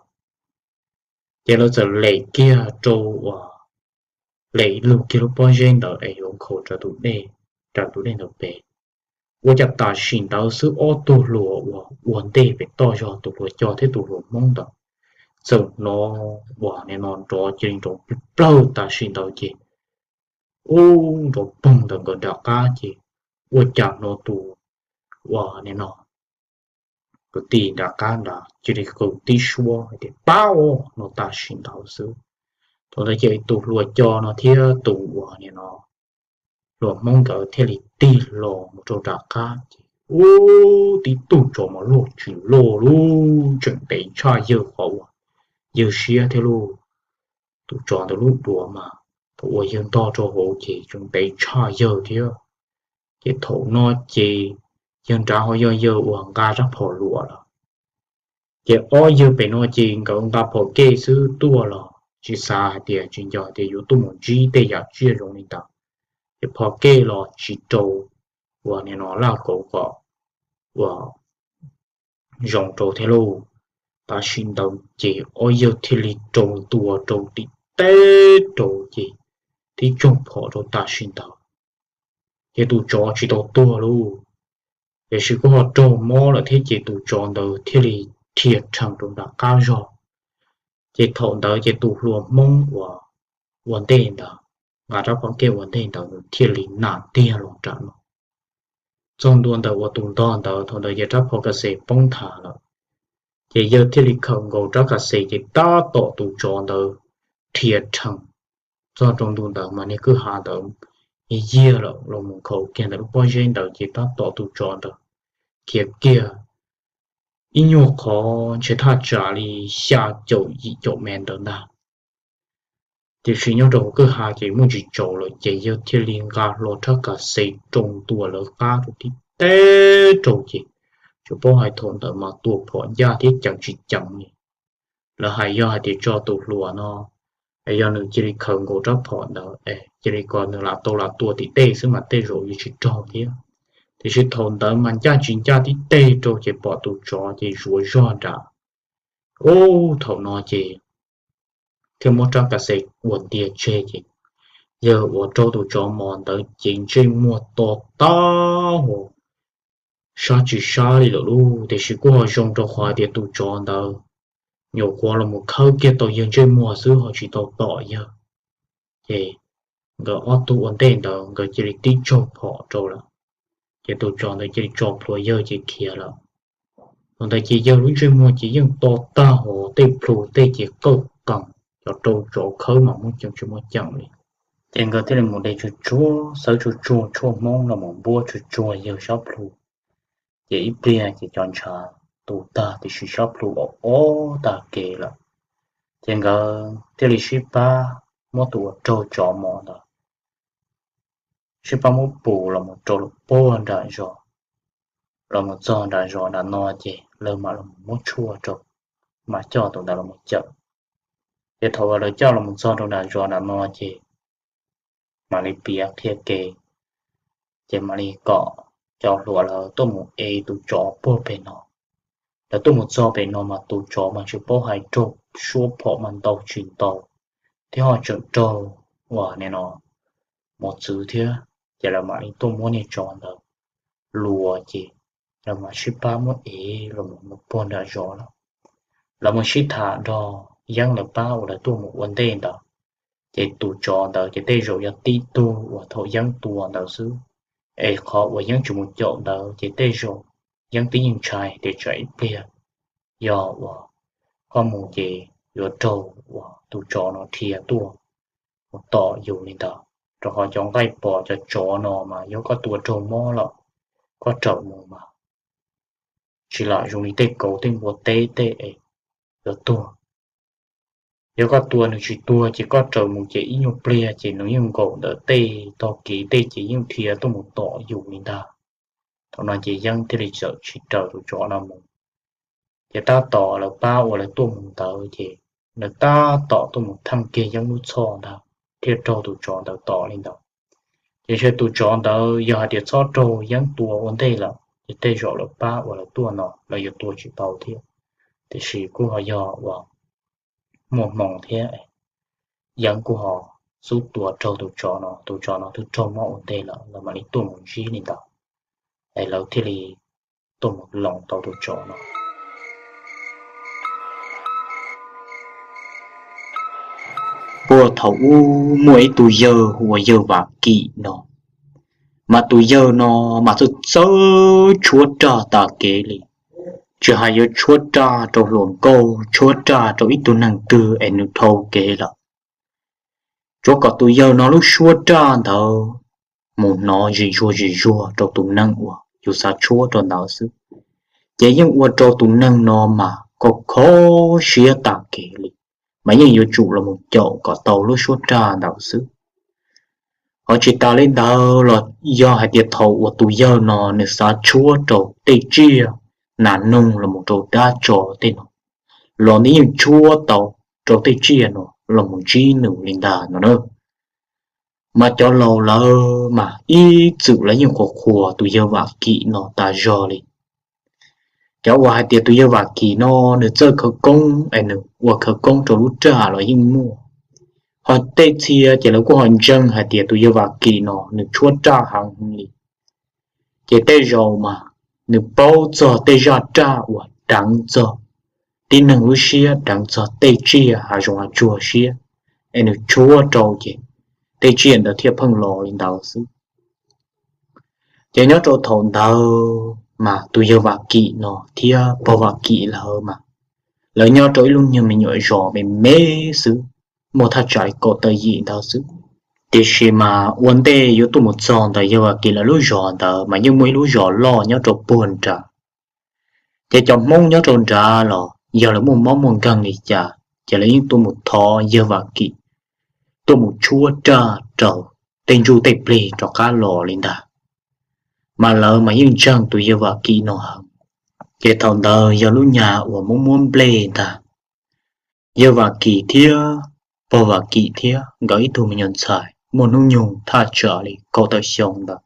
ces lawv txawm lem kiag rau uas lem lug kiag lub pob zeb ntawd es yuav nkhaus raws tus dej, raws tus dej ntawd pem. Ua cas tam sim ntawd xwb ob tug hluas uas ua ntej pem toj zog tus hluas co thiab tus hluas Hmoob ntawd txawm hnov uas nim no nrov cia li nrov plawg plawg tam sim ntawd ces ub nrov poog ntawm nkawd nram qab ces ua cas hnov tus uas nim no kwv tij nram qab ntawd cia li qw tib suab hais tias, Pab os! No tam sim ntawd xwb. Thaum ntawd ces tus hluas co no thiab tus uas nim no hluas Hmoob nkawd thiaj li tig los mus rau nram qab ces ub tib tug tsov mas luaj tsis luaj lub tseem ntev tshaj yawg qhov uas yawg siab thiab lub, tus tsov ntawd lub duav mas thaum uas yawg ntog rau hauv ces tseem ntev tshaj yawg thiab. Ces thaum no ces yawg nrad ho yog yawg uas nqa rab phom luam lawm. Ces ob yawg pem no ces nkawd nqa phom kej xwb tuaj los tsis xav hais tias tsis nco tias yuav tuaj mus ntsib tej yam tsiaj zoo li ntawd. Ces phom kej los tsis rau uas nim no laj kauv kom uas zoo rau thiab lauj. Tam sim ntawd ces ob yawg thiaj li rau ntua rau tim teb rau ces tib tsoog phom rau tam sim ntawd ces tus tsov tsis tau tuag lauj. Tiam sis kuj ho raug mob lawm thiab ces tus tsov ntawd thiaj li rhia rhees rau nram qab zog. Ces thaum ntawd ces tus hluas Hmoob uas ua ntej ntawd, nqa rab phom kej ua ntej ntawd nws thiaj li nam tiag los nram no. Txog ntua ntawm uas tus ntog ntawd, thaum ntawd ces rab phom kas xes poob nthav lawm. Ces yawg thiaj li khaws nkaus rab kas xes ces tab tom tus tsov ntawd rhia rhees txog rau ntu ntawd mas niag kwj ha ntawd yiag lawm los mus nkhaus kiag ntawm lub pob zeb ntawd ces tab tom tus tsov ntawd khiav kiag ib nyuag qhov ntshe thaj tsam li xya caum yim caum mev ntawd ntag. Tiam sis nyob rau hauv kwj ha ces muaj tsis tsaus lawm ces yawg thiaj li nqa hlo rab kas xes rau ntua lawv qab rau tib teb rau ces tsis paub hais thaum ntawd mas tua phom ncaj thiab ceev tsis ceev li. Lawv hais yog hais tias tso tus hluas no, yog nws cia li khaws nkaus rab phom ntawd es cia li kom nws lam tau lam tua tim tej xwb mas tej zaum yuav tsis raug thiab. Tiam sis thaum ntawd mas ncaj tsis ncaj tib teg rau ces pom tus tsov ces zuav zog nram. Ub, thaum no ces thiaj muab rab kas xes ua ntiag tseg ces yawg uas raug tus tsov mos ntawd ces ntsej muag to tag huv, sab tsis sab li lawm lauj. Tiam sis kuj ho zoo rau qhov hais tias tus tsov ntawd nyuam qhuav los mus khawb kiag tau yawg ntsej muag xwb ho tsis tau tom yawg. Ces nkawd ob tug ua ntej ntawd nkawd cia li tib tsaug phom rau lawm, ces tus tsov ntawd cia li tso plhuav yawg ces khiav lawm. Thaum ntawd ces yawg lub ntsej muag ces yeej to tag hos tej plhu tej ces qawj qees, cov rau tsov khawb mas muaj ceem tsis muaj ceem li. Ces nkawd thiaj li mus de tsuag tsuag, xawb tsuag tsuag tshuaj Hmoob los mus npuab tsuag tsuag yawg sab plhu. Ces ib pliag ces cov ntshav tu tag tiam sis sab plhu o o tag kev lawm. Ces nkawd thiaj li sib pab muab tus uas raug tsov mos ntawd sib pab muab pus los mus rau puag nram zos. Los mus txog nram zos nram no ces lawv mam los muab tshuaj rau, mam coj tus ntawd los mus cawm. Ces thaum uas lawv coj los mus txog rau nram zos nram no ces mam li piav qhia kev, ces mam li kom cov hluas lawv tuaj mus ev tus tsov puag pem no. Lawv tuaj mus txog pem no mas tus tsov mas tsis paub hais raug suab phom mas ntau tsis ntau, thiab ho tseem raug uas nim no mos txwv thiab. Ces lawv mam li tuaj muab niag tsov ntawd luas ces lawv mam sib pab muab ev los mus puag nram zos lawm. Lawv mus sib tham nrog Yeeb lawv pab uas lawv tuaj mus ua ntej ntawd, ces tus tsov ntawd ces tej zaum yog tib tug uas thaum Yeeb tua ntawd xwb, es qhov uas Yeeb tsis mus caum ntawd ces tej zaum Yeeb twb yeej ntshai tias tsam ib pliag yog uas koj mus ces yuav raug uas tus tsov no rhia tuaj mus tom yus li ntawd, rau qhov cov nqaij pos cov tsov no mas yog koj tua raug mob lawm, koj raws mus mas tsis lam zoo li tej kauv tej npua teb tej es yuav tuag. Yog koj tua nws tsis tuag ces koj raws mus ces ib nyuag pliag ces nws yeej nkaum ntawm tej tog kev tej ces yeej rhia tuaj mus tom yus li ntag. Thaum no ces Yeeb thiaj li txawm tsis raws tus tsov no mus. Ces tab tom lawv pab uas lawv tuaj mus ntawd ces lawv tab tom tuaj mus theej kiag Yeeb lub txhoj ntag, thiaj raug tus tsov ntawd tom li ntawd. Ces ntshe tus tsov ntawd yog hais tias txhob raug Yeeb tua ua ntej lawm ces tej zaum lawv pab uas lawv tuaj no lawv yuav tua tsis tau thiab. Tiam sis kuj ho yog uas muaj hmoo thiab, Yeeb kuj ho xub tua raug tus tsov no, tus tsov no twb raug mob ua ntej lawm, lawv mam li tuaj mus ntsib li ntawd, es lawv thiaj li tuaj mus loos tau tus tsov no. Puag thaum ub muaj ib tug yawg hu ua yawg Vam Kim no, mas tus yawg no mas txawj txawj tshuab raj tas kev li, tsis hais yuav tshuab raj rau hluas nkauj, tshuab raj rau ib tug neeg twg es nws dhau kev lawm. Tsuav kom tus yawg no lub suab raj ntawd mus hnov zis zuag zis zuag rau tus neeg uas yus xav tshuab rau ntawd xwb, ces yeej ua rau tus neeg no mas kho kho siab tas kev li, mas yeej yuav tsum los mus caum kom tau lub suab raj ntawd xwb. Ho tsis tas li ntawd los yog hais tias thaum uas tus yawg no nws xav tshuab rau tej tsiaj nas noog los mus rau dab tsov tej no, los nws yeej tshuab tau rau tej tsiaj no los mus ntsib nws li ntag no na. Mas cov laus lawv mas ib txwm lawv yeej qhuas qhuas tus yawg Vam Kim no tas zog li. Cov uas hais tias tus yawg Vam Kim no nws txawj khawv koob es nws ua khawv koob rau lub raj los yeej muaj, ho tej txhia ces lawv kuj ho ntseeg hais tias tus yawg Vam Kim no nws tshuab raj heev li. Ces tej zaum mas nws paub txog tej zaj raj uas deev txog tib neeg lub siab, deev txog tej tsiaj hav zoov hav tsuag siab, es nws tshuab rau ces tej tsiaj ntawd thiaj pheej los li ntawd xwb. Ces nyob rau thaum ntawd mas tus yawg Vam Kim no thiab pog Vam Kim lawv mas lawv nyob rau ib lub nyuag me nyuam zos me me xwb, muaj thaj tsam li kaum tawm yim ntawd xwb. Tiam sis mas ua ntej yuav tuaj mus txog ntawm yawg Vam Kim lawv lub zos ntawd mas yeej muaj ib lub zos loj nyob rau puag nrad. Ces cov Hmoob nyob rau nrad los yog lawv muaj mob muaj nkeeg li cas ces lawv yeej tuaj mus thov yawg Vam Kim tuaj mus tshuab raj rau tej ntsuj tej plig rov qab los li ntag. Mas lawv mas yeej ntseeg tus yawg Vam Kim no heev. Ces thaum ntawd yog lub nyuag uas muab muab nplej ntag. Yawg Vam Kim thiab pog Vam Kim thiab nkawd ib tug me nyuam ntxhais muaj hnub nyoog thaj tsam li kaum tawm xyoo ntawd,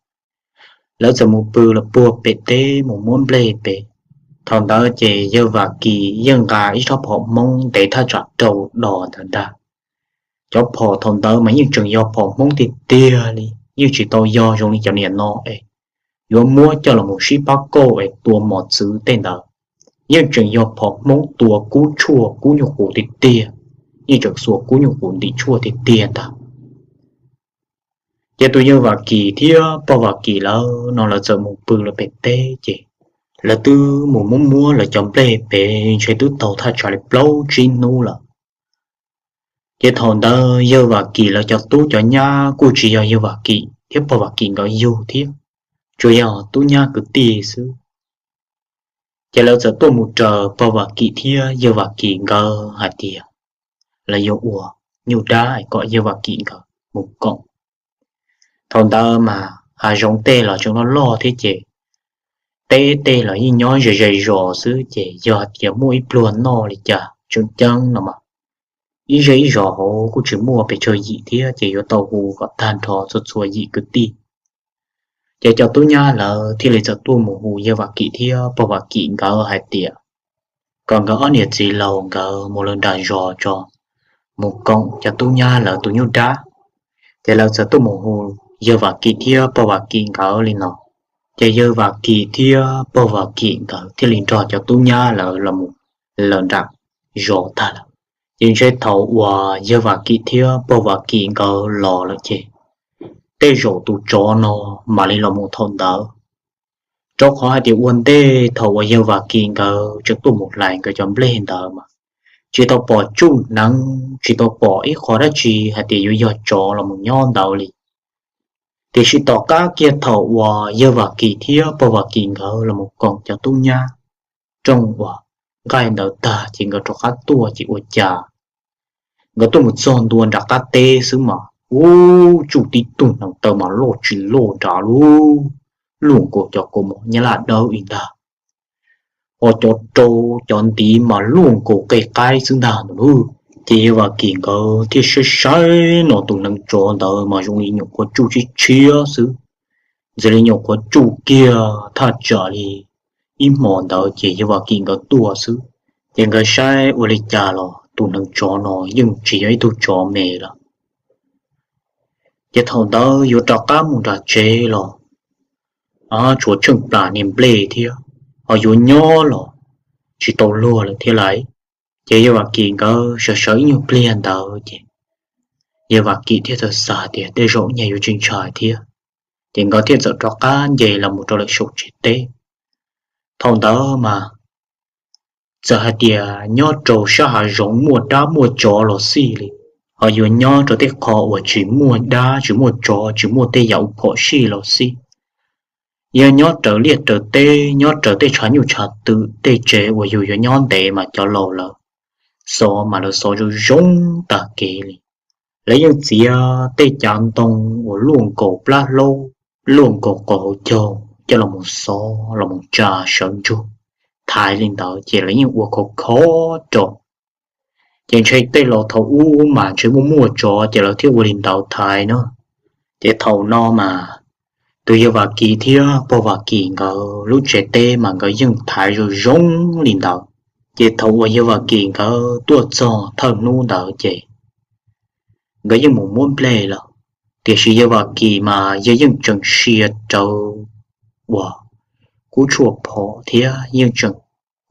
lawv txawm mus pw lawm puag pem teb mus muab nplej pem. Thaum ntawd ces yawg Vam Kim yeej nqa ib rab phom Hmoob ntev thaj tsam rau dos ntawd ntag. Cov phom thaum ntawd mas yeej tseem yog phom Hmoob tiag tiag li, yeej tsis tau yog zoo li cov niam no es yuav muab coj los mus sib pab kauj es tua mos txwv tej ntawd. Yeej tseem yog phom Hmoob tua kub tshuaj kub nyuj qus tiag tiag, yeej tseem xuas kub nyuj qus ntim tshuaj tiag tiag ntag. Ces tus yawg Vam Kim thiab pog Vam Kim lawv no lawv txawm mus pw lawm pem teb ces lawv twb mus muab muab lawv cov nplej pem ntshe twb tau thaj tsam li plaub tsib hnub lawm. Ces thaum ntawd yawg Vam Kim lawv cov tub cov nyab kuj tsis yog yawg Vam Kim thiab pog Vam Kim nkawd yug thiab, tsuas yog tub nyab kwv tij xwb. Ces lawv txawm tuaj mus raws pog Vam Kim thiab yawg Vam Kim nkawd hais tias lawv yuav ua nyuj dab es kom yawg Vam Kim nkawd mus koom. Thaum ntawd mas hav zoov tej los tseem loj loj thiab ces teb tej los yeej nyob ze ze zos xwb ces yog hais tias muaj ib pluag noj li cas tseem ceeb no mas ib zej ib zos hauv kuj tsis muaj pes tsawg yim thiab ces yuav tau hu kom tag nrho txhua txhua yim kwv tij. Ces cov tub nyab lawv thiaj li txawm tuaj mus hu yawg Vam Kim thiab pog Vam Kim nkawd hais tias kom nkawd ob niam txiv laus nkawd mus lawm nram zos tso, mus koom cov tub nyab lawv tus nyuj dab. Ces lawv txawm tuaj mus hu yawg Vam Kim thiab pog Vam Kim nkawd li no. Ces yawg Vam Kim thiab pog Vam Kim nkawd thiaj li nrog cov tub nyab lawv los mus lawm nram zos tag lawm. Ces ntshe thaum uas yawg Vam Kim thiab pog Vam Kim nkawd los lawm ces tej zaum tus tsov no mam li los mus thaum ntawd. Rau qhov hais tias ua ntej thaum uas yawg Vam Kim nkawd tseem tuaj mus hlais nkawd cov nplej ntawd mas tsis tau pom tsuj hneev, tsis tau pom ib qho dab tsi hais tias yuav yog tsov los mus nyob ntawd li. Tiam sis tom qab kiag thaum uas yawg Vam Kim thiab pog Vam Kim nkawd los mus koom cov tub nyab rooj uas nqaij ntawd tag ces nkawd rov qab tuaj ces ua cas nkawd tuaj mus txog ntua nram qab teb xwb mas ub, tsuj tib tug hneev taw mas loj tsis loj nrad lub, luaj nkaus cov kaus mom nyab laj dawb ib ntag, ho cov rau cov ntiv mas luaj nkaus qe qaib xwb ntag no lauj. Ces yawg Vam Kim nkawd thiaj saib saib no tus hneev tsov ntawd mas zoo li nyuam qhuav tsuj tshiab tshiab xwb, ntshe li nyuam qhuav tsuj kiag thaj tsam li ib hmos ntawd ces yawg Vam Kim nkawd tuaj xwb. Ces nkawd saib ua li cas los tus hneev tsov no yeej tsis yog ib tug tsov me lawm. Ces thaum ntawd yuav rov qab mus nram tsev los tshuav tsheej plas niag nplej thiab, ho yuav nyob los tsis tau luag lawm thiab lauj. Ces yawg Vam Kim nkawd sawv sawv ib nyuag pliag ntawd ces yawg Vam Kim thiaj txawm xav tias tej zaum nyaj yuav tsis ntshai thiab, ces nkawd thiaj txawm rov qab nce los mus rau lawm saum tsev teb. Thaum ntawd mas txawm hais tias nyob rau sab hav zoov muaj dab muaj tsov los xij li, ho yuav nyob rau tej qho uas tsis muaj dab tsis muaj tsov tsis muaj tej yam uas phom sij los xij, yog nyob raws liaj raws teb nyob raws tej tshav nyuj tshav twm tej tsev uas yus yuav nyob ntev mas cov laus lawv xov mas lawv xov zoo zoo tag kev li. Lawv yeej txiav tej cav ntoo uas luaj nkaus plab hlaub, luaj nkaus qos hauv caug coj los mus xov los mus tsa sawv ntsug, thaiv li ntawd ces lawv yeej ua khov kho rau. Ces ntshe tej laus thaum ub mas ntshe muaj muaj tsov ces lawv thiaj ua li ntawd thaiv no. Ces thaum no mas tus yawg Vam Kim thiab pog Vam Kim nkawd lub tsev teb mas nkawd yeej thaiv zoo zoo li ntawd. Ces thaum uas yawg Vam Kim nkawd tuaj txog thawj hnub ntawd ces nkawd yeej mus muab nplej lawm. Tiam sis yawg Vam Kim mas yawg yeej tseem sia rawv uas kub tshuaj phom thiab yeej tseem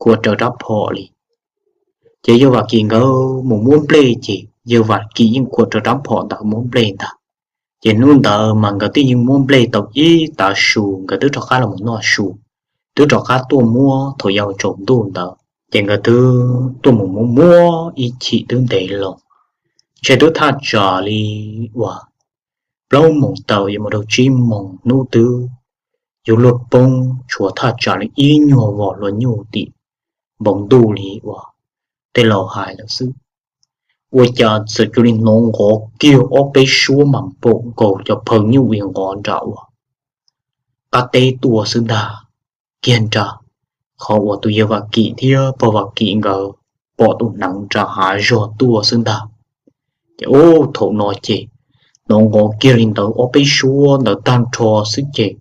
khuam rawv rab phom li. Ces yawg Vam Kim nkawd mus muab nplej ces yawg Vam Kim yeej khuam rawv rab phom ntawd muab nplej ntag. Ces hnub ntawd mas nkawd twb yeej muab nplej tau ib tav su, nkawd twb rov qab los mus noj su, twb rov qab tuaj muab thaum yau tsaus ntuj ntawd. Ces nkawd twb tuaj mus muab muab ib chim twb ntev los, ntshe twb thaj tsam li uas plaub moos tawm yuav mus rau tsib moos hnub twb yuav luag poob, tshuav thaj tsam li ib nyuag vos hluas nyuj tim npoo ntuj li uas tej laus hais lawm xwb. Ua cas txawm cia li hnov nqov kiag ob peb suab mas npaum nkaus cov phaw nyuj uas nqov nram uas qab teb tuaj xwb ntag, kiag nram qhov uas tus yawg Vam Kim thiab pog Vam Kim nkawd pom tus hneev nram hav zog tuaj xwb ntag. Ces ub, thaum no ces hnov nqov kiag li ntawd ob peb suab ntawd tag nrho xwb ces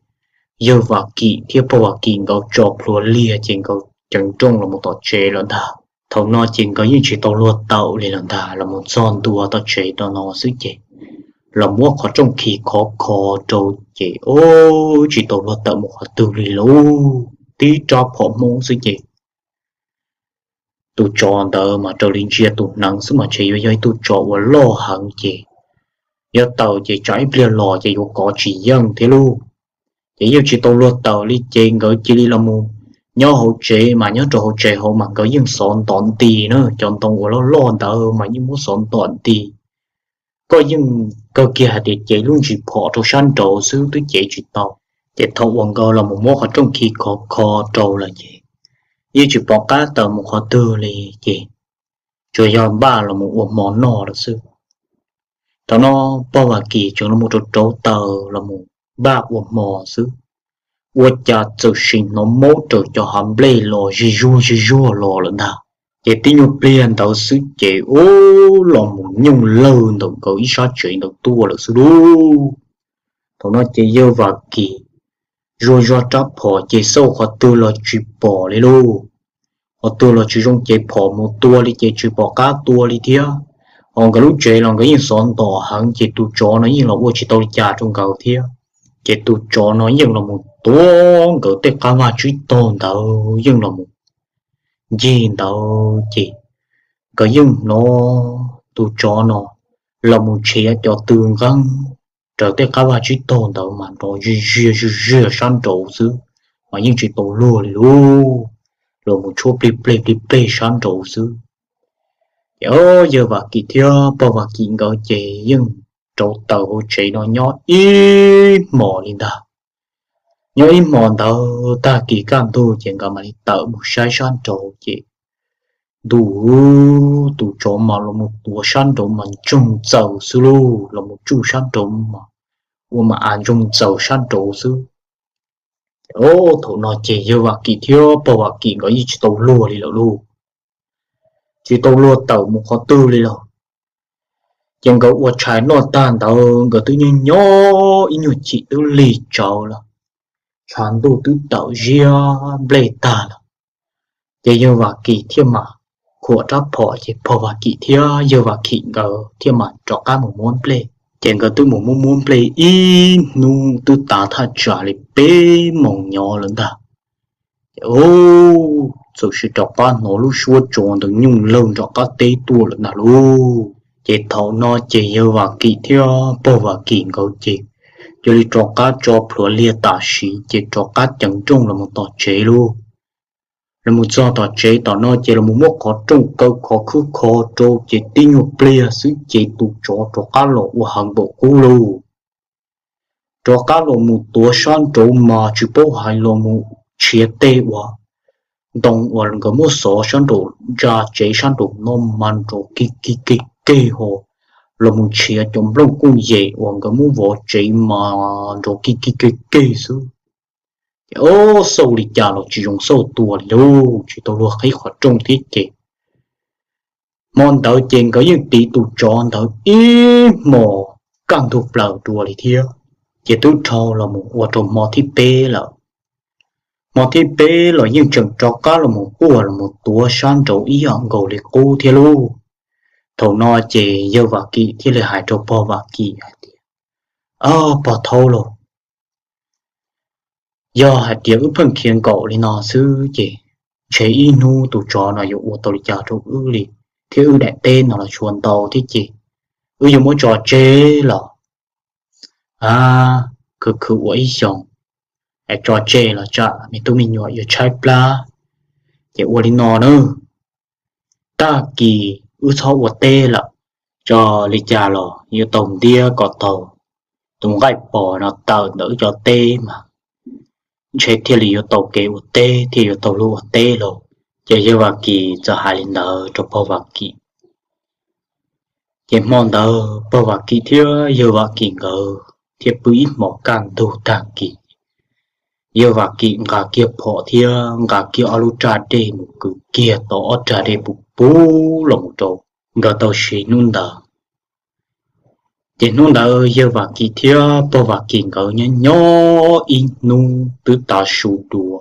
yawg Vam Kim thiab pog Vam Kim nkawd tso plhuav liag ces nkawd ceev rooj los mus tom tsev lawm ntag. Thaum no ces nkawd yeej tsis tau luag tawm li lawm ntag, los mus txog ntua tom tsev rau no xwb ces los muab qhov rooj khi khov kho rau ces ub, tsis tau luag tawm mus qhov twg li lauj, tib rab phom Hmoob xwb ces tus tsov ntawd mas raws li ntsia tus hneev xwb mas ntshe yuav yog ib tug tsov uas loj heev ces yuav tawm ces tsam ib pliag los ces yuav kov tsis yeej thiab lauj. Ces yeej tsis tau luag tawm li ces nkawd cia li los mus nyob hauv tsev mas nyob rau hauv tsev hauv mas nkawd yeej xov ntom nti na, cov ntoo uas loj loj ntawd mas yeej muab xov ntom nti. Koj yeej kawg kiag hais tias cev lub ntsis phom rau sab nraud xwb twb cev tsis tau. Ces thaum uas nkawd los mus muab qhov rooj khi khov kho rau lawm ces yeej tsis pom qab tawm mus qhov twg li ces tsuas yog npaj los mus ua hmo noj lawm xwb. Thaum no pog Vam Kim tseem los mus rauv rauv taws los mus npaj ua hmo xwb, ua cas txawm sim hnov maub raws cov hav nplej los zig zuag zig zuag los lawm ntag. Ces tib nyuag pliag ntawd xwb ces ub, los mus nyooj lawg ntawm nkawd ib sab tsev ntawd tuaj lawm xwb lauj. Thaum no ces yawg Vam Kim zuaj zuaj rab phom ces xauj qhov twg los tsis pom li lauj. Qhov twg los tsis zoo ces phom mus tua li ces tsis pom qab tua li thiab. Ho nkawd lub tsev los nkawd yeej xov ntom heev ces tus tsov no yeej los ua tsis tau li cas rau nkawd thiab. Ces tus tsov no yeej los mus tua nkawd tej qab vaj tsib taug ntawd, yeej los mus ncig ntawd ces nkawd yeej hnov tus tsov no los mus tshiav cov tw nqeeb raws tej qab vaj tsib taug ntawd mas nrov zig ziag zig ziag sab nraud xwb, mas yeej tsis tau luag li lauj. Los mus tshuab plig pleg plig pleg sab nraud xwb. Ces yawg Vam Kim thiab pog Vam Kim nkawd ces yeej rauv taws hauv tsev no nyob ib hmos li ntag. Nyob ib hmos ntawd tag kis kaj ntug ces nkawd mam li tawm mus saib sab nraud ces ntuj, tus tsov mas los mus tuav sab nraud mas ntsoog ntxaws xwb lauj, los mus tsuj sab nraud mas ua mas av ntsoog ntxaws sab nraud xwb. Thaum no ces yawg Vam Kim thiab pog Vam Kim nkawd yeej tsis tau luag li lawm lauj, tsis tau luag tawm mus qhov twg li lawm. Ces nkawd ua tshais noj tag ntawd nkawd twb nyob nyob ib nyuag chim twb lig tsawv lawm, tshav ntuj twb tawm ziab nplej tag lawm. Ces yawg Vam Kim thiaj mam khuam rab phom ces pog Vam Kim thiab yawg Vam Kim nkawd thiaj mam rov qab mus muab nplej. Ces nkawd twb mus muab muab nplej ib hnub twb tav thaj tsam li peb moos nyob lawm ntag. Ces txawm sim rov qab hnov lub suab tsov ntawd nyooj lawg nram qab teb tuaj lawm ntag lauj. Ces thaum no ces yawg Vam Kim thiab pog Vam Kim nkawd ces cia li rov qab tso plhuav liag tam sim ces rov qab ceev nrooj los mus tom tsev lauj. Los mus txog tom tsev tom no ces los mus muab qhov rooj kaw khov khwb kho rau ces tib nyuag pliag xwb ces tus tsov rov qab los ua heev npaum qub lauj. Rov qab los mus tuav sab nraud mas tsis paub hais los mus tshiav tej uas ntoo uas nkawd muab xov sab nraum ntsa tsev sab nraum no mas nrov kig kig kig keg ho los mus tshiav cov nplooj kooj yem uas nkawd muab vov tsev mas nrov kig kig kig keg xwb. Ces ob xauj li cas los tsis zoo xauj tua li lauj, tsis tau luag qhib qhov rooj thiab ces hmo ntawd ces nkawd yeej tiv tus tsov ntawd ib hmos kaj ntug plaws dua li thiab. Ces twb dhau los mus ua rau hmo thib peb lawm. Hmo thib peb los yeej tseem rov qab los mus quaj los mus tuav sab nraud ib yam nkaus li qub thiab lauj. Thaum no ces yawg Vam Kim thiaj li hais rau pog Vam Kim hais tias, Pog Thaub lauj, yog hais tias wb pheej khiav nkaum li no xwb ces ntshe ib hnub tus tsov no yuav ua tau li cas rau wb li, thiab wb daim teb no los tshuav ntau thiab ces wb yuav muab tso tseg los khwv khwv ua ib xyoos, tso tseg los tsam me tub me nyuam yuav tshaib plab. Ces ua li no nawb, tag kis wb txhob ua teb lawm, tso li cas los yuav tau ntiab kom tau tus nqaij pos no tawm ntawm wb cov teb mas ntshe thiaj li yuav tau kev ua teb thiaj yuav tau luag ua teb lauj. Ces yawg Vam Kim txawm hais li ntawd rau pog Vam Kim. Ces hmo ntawd pog Vam Kim thiab yawg Vam Kim nkawd thiaj pw ib hmos kaj ntug tag kis, yawg Vam Kim nqa kiag phom thiab nqa kiag ob lub raj dej mus kwv kiag tau ob raj dej puv puv los mus rau nkawd tau siv hnub ntawd. Ces hnub ntawd yawg Vam Kim thiab pog Vam Kim nkawd nyob nyob ib hnub twb tav su dua,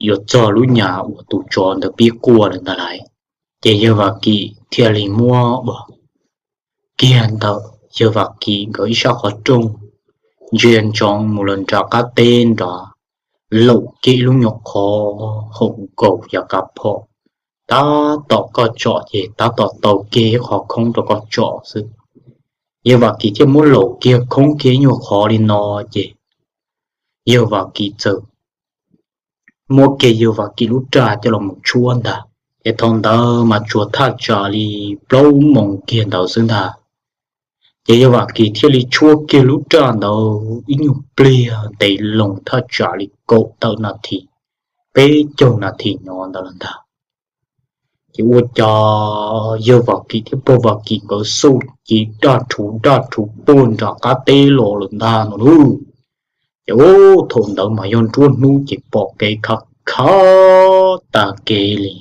yuav txog lub nyam uas tus tsov ntawd pib quaj lawm ntag lauj. Ces yawg Vam Kim thiaj li muab ua kiag ntawm yawg Vam Kim nkawd ib sab qhov rooj, ntsia ntsoov mus los nram qab teb nrad, laum kiag ib lub nyuag qhov haum nkaus yav kav phom, tab tom koj tsom ces tab tom tau kiag ib qhov khoob rau koj tsom xwb. Yawg Vam Kim thiaj muab laum kiag khoob kiag ib nyuag qhov li no ces yawg Vam Kim txawm muab kiag yawg Vam Kim lub raj coj los mus tshuab ntag. Ces thaum ntawd mas tsuas thaj tsam li plaub moos kiag ntawd xwb ntag. Ces yawg Vam Kim thiaj li tshuab kiag lub raj ntawd ib nyuag pliag ntev loo thaj tsam li kaum tawm nas this, peb caug nas this nyob ntawd lawm ntag. Ces ua cas yawg Vam Kim thiab pog Vam Kim nkawd xauj ci daj rhuv daj rhuv puag nram qab teb los lawm ntag no lauj. Ces ub thaum ntawd mas yog nruab hnub ces pom kev khav khav tag kev li.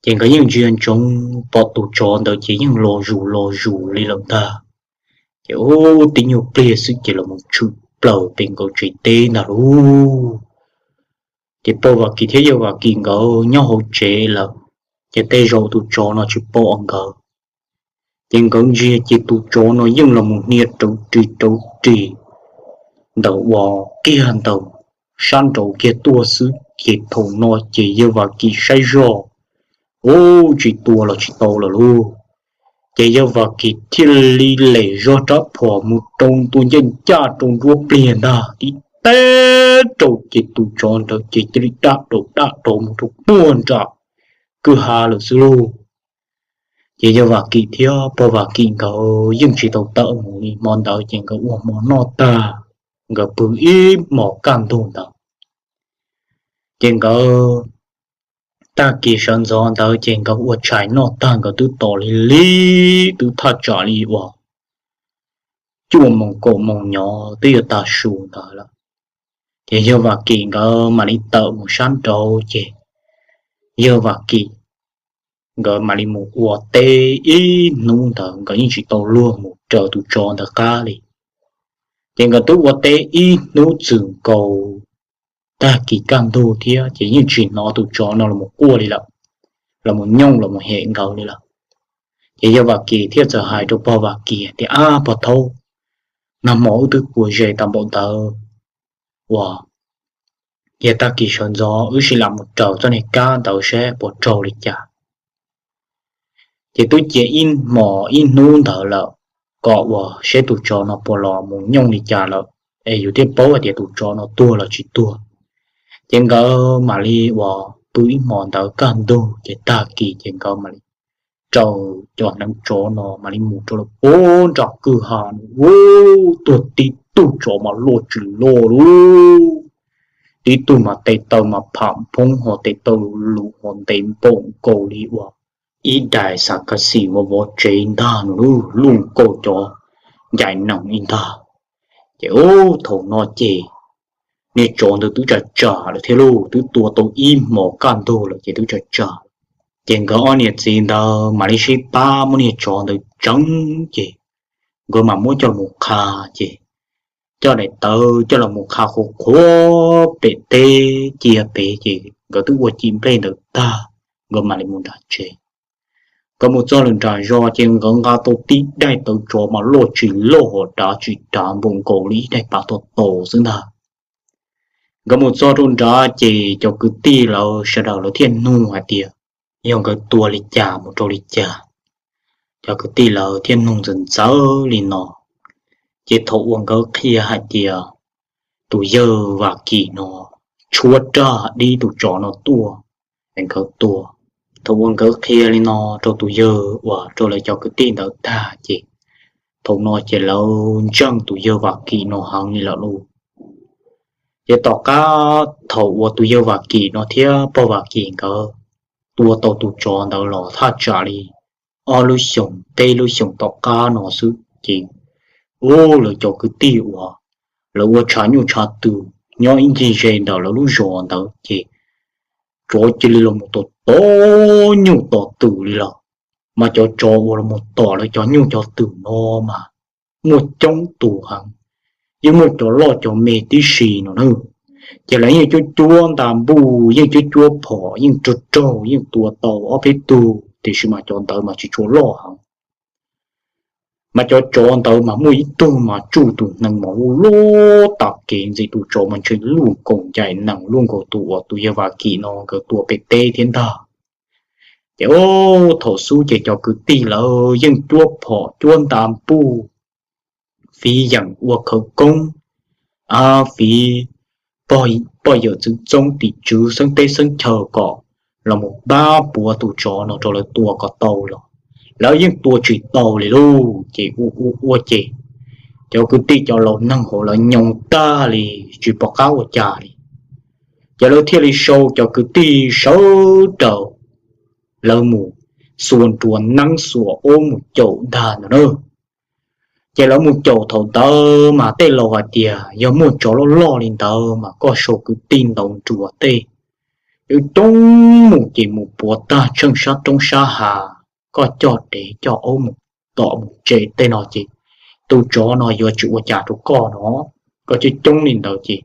Ces nkawd yeej ntsia ntsoov pom tus tsov ntawd ces yeej los zus los zus li lawm ntag. Ces ub tib nyuag pliag xwb ces los mus tshwm plaws pem nkaus tsev teb ntag lauj. Ces pog Vam Kim thiab yawg Vam Kim nkawd nyob hauv tsev lawm, ces tej zaum tus tsov no tsis pom nkawd. Ces nkawd ntsia ces tus tsov no yeej los mus hnia rauv ris rauv ris ntawm uas kiag ntawm sab nraud kiag tuaj xwb. Ces thaum no ces yawg Vam Kim saib zoj, ub tsis tua los tsis tau lawm lauj. Ces yawg Vam Kim thiaj li lem zog rab phom mus rau ntua ncaj ncaj rau nruab pliag ntag, tib teb rau ces tus tsov ntawd ces cia li daj rau daj rau mus rau puag nram kwj ha lawm xwb lauj. Ces yawg Vam Kim thiab pog Vam Kim nkawd yeej tsis tau tawm mus li, hmo ntawd ces nkawd ua hmo noj tag, nkawd pw ib hmos kaj ntug ntawd. Ces nkawd tag kis sawv ntxov ntawd ces nkawd ua tshais noj tag nkawd twb tos li li, twb thaj tsam li uas cuaj moos kaum moos nyob twb yuav tag su ntawd lawm. Ces yawg Vam Kim nkawd mam li tawm mus sab nraud ces yawg Vam Kim nkawd mam li mus ua teb ib hnub ntawd, nkawd yeej tsis tau luag mus raws tus tsov ntawd qab li. Ces nkawd twb ua teb ib hnub txwm nkaus tag kis kaj ntug thiab ces yeej tsis hnov tus tsov no los quaj li lawm, los nyooj los hem nkawd li lawm. Ces yawg Vam Kim thiaj txawm hais rau pog Vam Kim tias, Ab pog Thaub, nag hmo wb twb pw ze tau npaum ntawd, ua, yog tag kis sawv ntxov wb sim lam mus raws txoj niag kab ntawd seb puas raug li cas. Ces twb cia ib hmos ib hnub ntawd lawm, kom ua seb tus tsov no puas los mus nyooj li cas lawm, es yus thiaj paub hais tias tus tsov no tuag los tsis tuag. Ces nkawd mam li ua pw ib hmos ntawd kaj ntug ces tag kis ces nkawd mam li raws cov hneev tsov no mam li mus rau lawm puag nram kwj ha no, ub, tuag tib tug tsov mas loj tsis loj lauj. Tib tug mas tes taw mas pham phoob ho tes taw lus lus ho ntev npaum nkaus li ua ib daim xam kas xim vov vov tsev ntag no lauj, luj nkaus cov ncaim nees li ntag. Ces ub thaum no ces niag tsov ntawd twb tsam tsam lawm thiab lauj, twb tua tau ib hmos kaj ntug lawm ces twb tsam tsam. Ces nkawd ob niam txiv ntawd mam li sib pab muab niag tsov ntawd tseev, ces nkawd mam muab coj los qha, ces coj daim tawv coj los qha qhuav qhuav pem teb cia pem, ces nkawd twb ua ci nplej ntawd tag, nkawd mam li mus nram tsev. Nkawd mus txog lawm nram zos ces nkawd nqa tau tib daim tawv tsov mas loj tsis loj, hos dav tsis dav, npaum nkaus li ib daim pav tau tau xwb ntag. Nkawd mus txog rau nrad ces cov kwv tij lawv sawv daws lawv thiaj nug hais tias yog nkawd tua li cas mus rau li cas. Cov kwv tij lawv thiaj nug ntxawv ntxawv li no, ces thaum uas nkawd qhia hais tias tus yawg Vam Kim no tshuab raj dib tus tsov no tuaj es nkawd tua. Thaum uas nkawd qhia li no rau tus yawg uas rau lawv cov kwv tij ntawd tag ces thaum no ces lawv ntseeg tus yawg Vam Kim no heev li lawm lauj. Ces tom qab thaum uas tus yawg Vam Kim no thiab pog Vam Kim nkawd tua tau tus tsov ntawd los thaj tsam li ob lub xyoos peb lub xyoos tom qab no xwb ces, ub, lawv cov kwv tij uas lawv ua tshav nyuj tshav twm nyob ib ncig ze ntawm lawv lub zos ntawd ces tsov cia li los mus tom tom nyuj tom twm li lawm. Mas cov tsov uas los mus tom lawv cov nyuj cov twm no mas muaj coob tus heev, yeej muaj cov loj cov me tib si no na. Ces lawv yeej cuab cuab nta npuj, yeej cuab cuab phom, yeej raug raug, yeej tua tau ob peb tug, tiam sis mas cov ntawd mas tsis tshua loj heev. Mas cov tsov ntawd mas muaj ib tug mas tsuj tus hneev mas loj loj tas kev ntxiv, tus tsov mas ntshe luaj nkaus ncaim nees, luaj nkaus tus uas tus yawg Vam Kim no nkawd tua pem teb thiab ntag. Ces thaum xub ces cov kwv tij lawv yeej cuab phom cuab nta npuj, fiv yeem ua khawv koob, fiv poj yawm txwv txoob tim tswv xeeb teb xeeb chaw kom los mus pab puav tus tsov no rau lawv tua kom tau los lawv yeej tua tsis tau li lauj. Ces ua ua ua ces cov kwv tij cov laus neeg hauv lawv nyoo tag li, tsis pom qab ua cas li. Ces lawv thiaj li sau cov kwv tij sawv daws lawv mus xuas nruas neeb xuas aub mus caum ntag ntawd na. Ces lawv mus caum thaum ntawd mas tej laus hais tias yog muaj tsov loj loj li ntawd mas koj sau kwv tij ntaus nruas tej coob coob mus ces mus puav tag tsheej sab roob sab hav, koj coj dev coj aub mus tom mus tsev tej no ces tus tsov no yuav tsis ua cas rau koj no. Koj coob coob li ntawd ces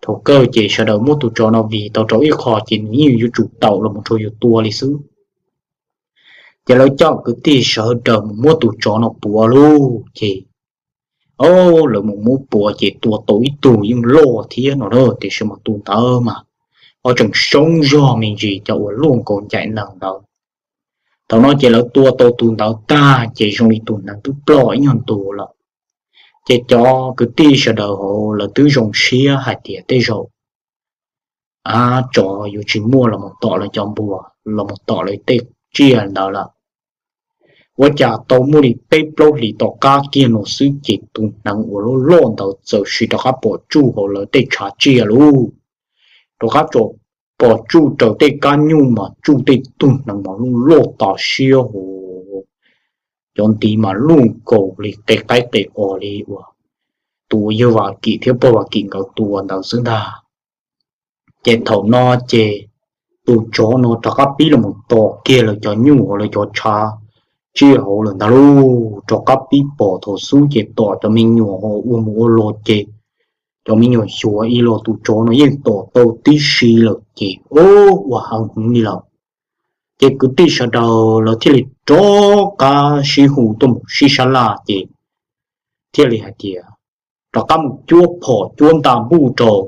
thaum kawg ces sawv daws muab tus tsov no vij tau rau ib qho ces nws yeej yuav tsum taum los mus rau yus tua li xwb. Ces lawv coj kwv tij sawv daws mus muab tus tsov no puav lauj. Ces lawv mus muab puav ces tua tau ib tug yeej loj thiab no na, tiam sis mas tus ntawd mas ho tseem soob zog me ntsis cov uas luaj nkaus ncaim nees ntawd. Thaum no ces lawv tua tau tus ntawd tag ces zoo li tus hneev twb ploj ib nyuag ntu lawm. Ces cov kwv tij sawv daws hauv lawv twb zoo siab hais tias tej zaum tsov yuav tsis muaj los mus tom lawv cov npua, los mus tom lawv tej tsiaj ntawd lawm. Ua cas tau muaj li peb plaub hlis tom qab kiag no xwb ces tus hneev uas loj loj ntawd txawm sim rov qab pom tsuj hauv lawv tej tshav tsiaj lauj. Rov qab pom tsuj raws tej kab nyuj mas tsuj tej tug hneev mas loj loj tas siab hos, cov ntiv mas luaj nkaus li qe qaib qe os li uas tus uas yawg Vam Kim thiab pog Vam Kim nkawd tua ntawd xwb ntag. Ces thaum no ces tus tsov no rov qab pib los mus tom kiag lawv cov nyuj hauv lawv cov tshav tsiaj hauv lawm ntag lauj. Rov qab pib pom thaum xub ces tom cov me nyuam ho ua mus ua los ces cov me nyuam xyuas ib los tus tsov no yeej tom tau tib si lawm ces ua heev heev li lawm. Ces kwv tij sawv daws lawv thiaj li rov qab sib hu tuaj mus sib sab laj ces thiaj li hais tias rov qab mus cuab phom cuab nta npuj rau.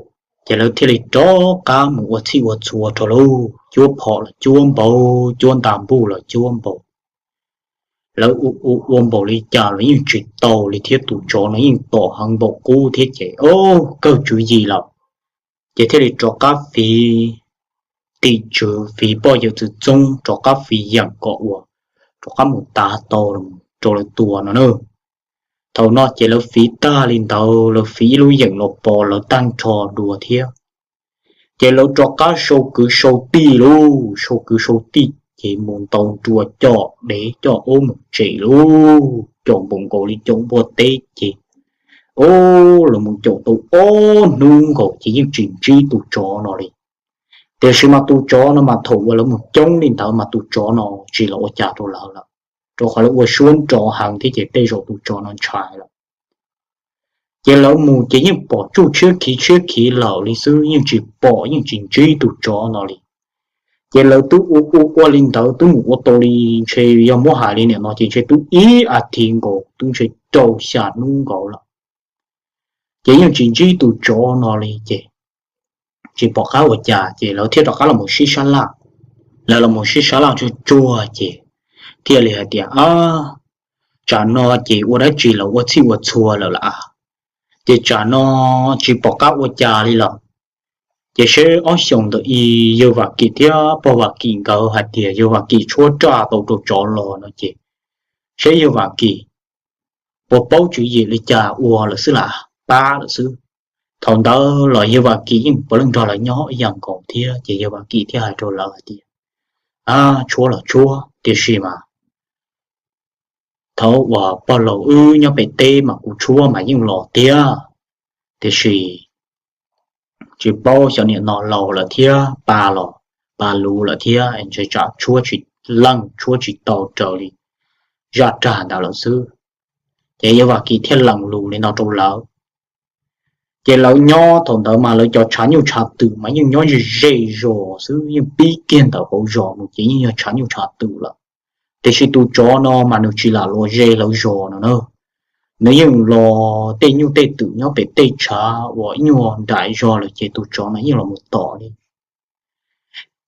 Ces lawv thiaj li rov qab mus ua txhij ua txhua rau lauj, cuab phom los cuab npaum, cuab nta npuj los cuab npaum. Lawv ua ua npaum li cas los yeej tsis tau li thiab, tus tsov no yeej tom heev npaum qub thiab ces o, kawg tswv yim lawm. Ces thiaj li rov qab fiv tim tswv, fiv poj yawm txwv txoob, rov qab fiv yeem kom uas rov qab mus tav tau rau lawv tua no na. Thaum no ces lawv fiv tag li ntawd, lawv fiv ib lub yeem los pov lawv tag nrho dua thiab. Ces lawv rov qab sau kwv sau tij lauj, sau kwv sau tij ces mus ntaus nruas coj dev coj aub mus tsev lauj, caum npaum nkaus li caum npua teb ces Ub, lawv mus caum tau ob hnub nkaus ces yeej tsis ntsib tus tsov no li. Tiam sis mas tus tsov no mas thaum uas lawv mus coob li ntawd mas tus tsov no tsis los ua cas rau lawv lawm, rau qhov lawv ua suab nrov heev thiab ces tej zaum tus tsov no ntshai lawm. Ces lawv mus ces yeej pom tsuj tshiab khiv tshiab khiv lawm li xwb, yeej tsis pom yeej tsis ntsib tus tsov no li. Ces lawv twb ua ua ua li ntawd twb mus ua tau li, ntshe yog muab hais li niam no ces ntshe twb ib as thiv nkaus, twb ntshe rau xya hnub nkaus lawm. Ces yeej tsis ntsib tus tsov no li ces tsis pom qab ua cas ces lawv thiaj rov qab los mus sib sab laj. Lawv los mus sib sab laj tsuag tsuag ces thiaj li hais tias, Ab, tsam no ces ua dab tsi los ua txhij ua txhua lawm las, ces tsam no tsis pom qab ua cas li lawm. Ces seb ob xyoos ntawm i yawg Vam Kim thiab pog Vam Kim nkawd hais tias yawg Vam Kim tshuab raj tau rau tsov los no ces seb yawg Vam Kim puas paub tswv yim li cas ua lawm xwb las, pab lawm xwb. Thaum ntawd los yawg Vam Kim yeej puav leej nrog lawv nyob ib yam nkaus thiab ces yawg Vam Kim thiaj hais rau lawv hais tias, Tshuab los tshuab, tiam sis mas thaum uas pog laus wb nyob pem teb mas kuv tshuab mas yeej los tiag, tiam sis tsis paub xyov niam no laus lawm thiab pa los pa luv lawm thiab ntshe tsam tshuab tsis leej tshuab tsis tau raws li zaj rag ntawd lawm xwb. Ces yawg Vam Kim thiaj lees lus li no rau lawv. Ces lawv nyob thaum ntawd mas lawv cov tshav nyuj tshav twm mas yeej nyob ze ze zos xwb, yeej pib kiag ntawm hauv zos mus ces yeej yog tshav nyuj tshav twm lawm. Tiam sis tus tsov no mas nws tsis lam los ze lawv zos no na, nws yeej los tej nyuj tej twm nyob pem tej tshav uas ib nyuag nraim zog lawm ces tus tsov no yeej los mus tom li.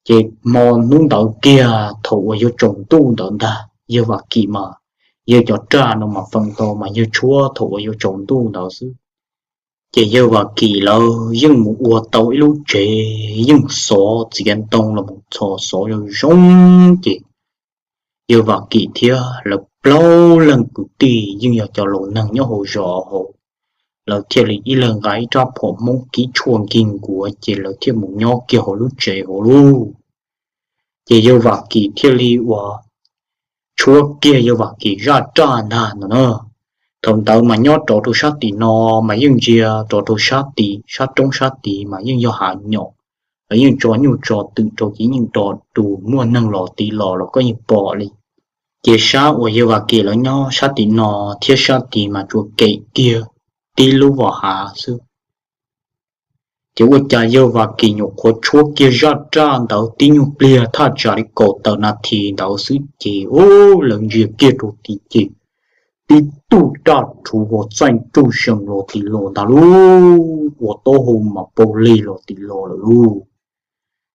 Ces hmo hnub ntawd kiag thaum uas yuav tsaus ntuj ntawd ntag yawg Vam Kim mas, yawg cov raj no mas feem ntau mas yawg tshuab thaum uas yuav tsaus ntuj ntawd xwb. Ces yawg Vam Kim lawv yeej mus ua tau ib lub tsev, yeej xov txiav ntoo los mus txhos xov zoo zoo ces yawg Vam Kim thiab lawv plaub leeg kwv tij yeej yog cov laus neeg nyob hauv zos hauv, lawv thiaj li ib leeg nqa ib rab phom Hmoob kib tshuaj nkig nkuav ces lawv thiaj mus nyob kiag hauv lub tsev hauv lauj. Ces yawg Vam Kim thiaj li uas tshuab kiag yawg Vam Kim zaj raj ntag no na. Thaum ntawd mas nyob rov rau sab tim no mas yeej ntsia rov rau sab tid, sab roob sab tid mas yeej yog hav nyom, los yeej tso nyuj tso twm rau ces yeej do du, muaj neeg los tiv los los koj yeej pom li. Ces sab uas yawg Vam Kim lawv nyob sab tim no thiab sab tid mas tsuas kem kiag tib lub vos hav xwb. Ces ua cas yawg Vam Kim nyuam qhuav tshuab kiag zaj raj ntawd tib nyuag pliag thaj tsam li kaum tawm nas this ntawd xwb ces ub, lawv ntsia kiag rau tid ces tib tug daj rhuv uas txaij nraug zees los tim los ntag lauj, ua taub hau mas pau lig los tim los lawm lauj.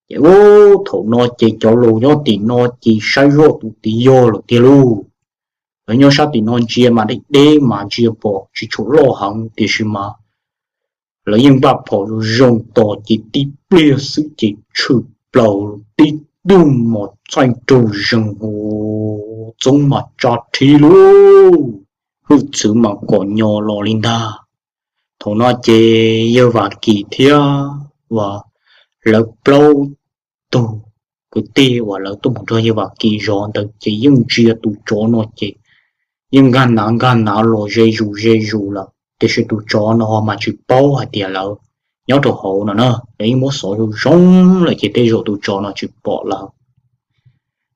Ces ub, thaum no ces cov laus nyob tim no ces saib zoj tus tid yog lawm tiag lauj. Lawv nyob sab tim no ntsia mas deb deb mas ntsia pom tsis tshua loj heev tiam sis mas lawv yeej npaj phom zoo zoo tos ces tib pliag xwb ces tshwm plaws tib tug mos txaij nraug zees hu, txoob mas tsa rhib lauj, hwj txwv mas kom nyo los li ntag. Thaum no ces yawg Vam Kim thiab uas lawv plaub tug kwv tij uas lawv tuaj mus nrog yawg Vam Kim zov ntawd ces yeej ntsia tus tsov no ces yeej nkag nav nkag nav los ze zus ze zus lawm tiam sis tus tsov no mas tsis paub hais tias lawv nyob rau hauv no na, lawv yeej muab xov zoo zoo lawm ces tej zaum tus tsov no tsis pom lawv.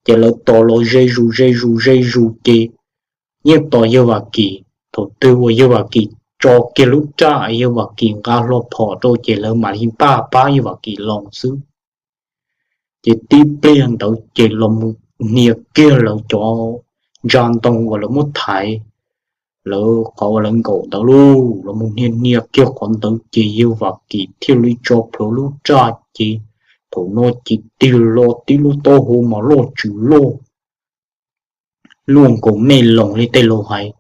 Ces lawv tos los ze zus ze zus ze zus ces yeej tos yawg Vam Kim. Thaum twg uas yawg Vam Kim tso kiag lub raj, yawg Vam Kim nqa hlo phom rau ces lawv mam li npaj pab yawg Vam Kim los xwb. Ces tib pliag ntawd ces los mus hnia kiag lawv cov ntsa ntoo uas lawv muab thaiv lawv qhov uas lawv nkaum ntawd lauj, los mus hnia hnia kiag qhov ntawd ces yawg Vam Kim thiaj li tso plhuav lub raj ces thaum no ces tig hlo tib lub taub hau mas loj tsws loj, luaj nkaus mej loos li tej laus hais,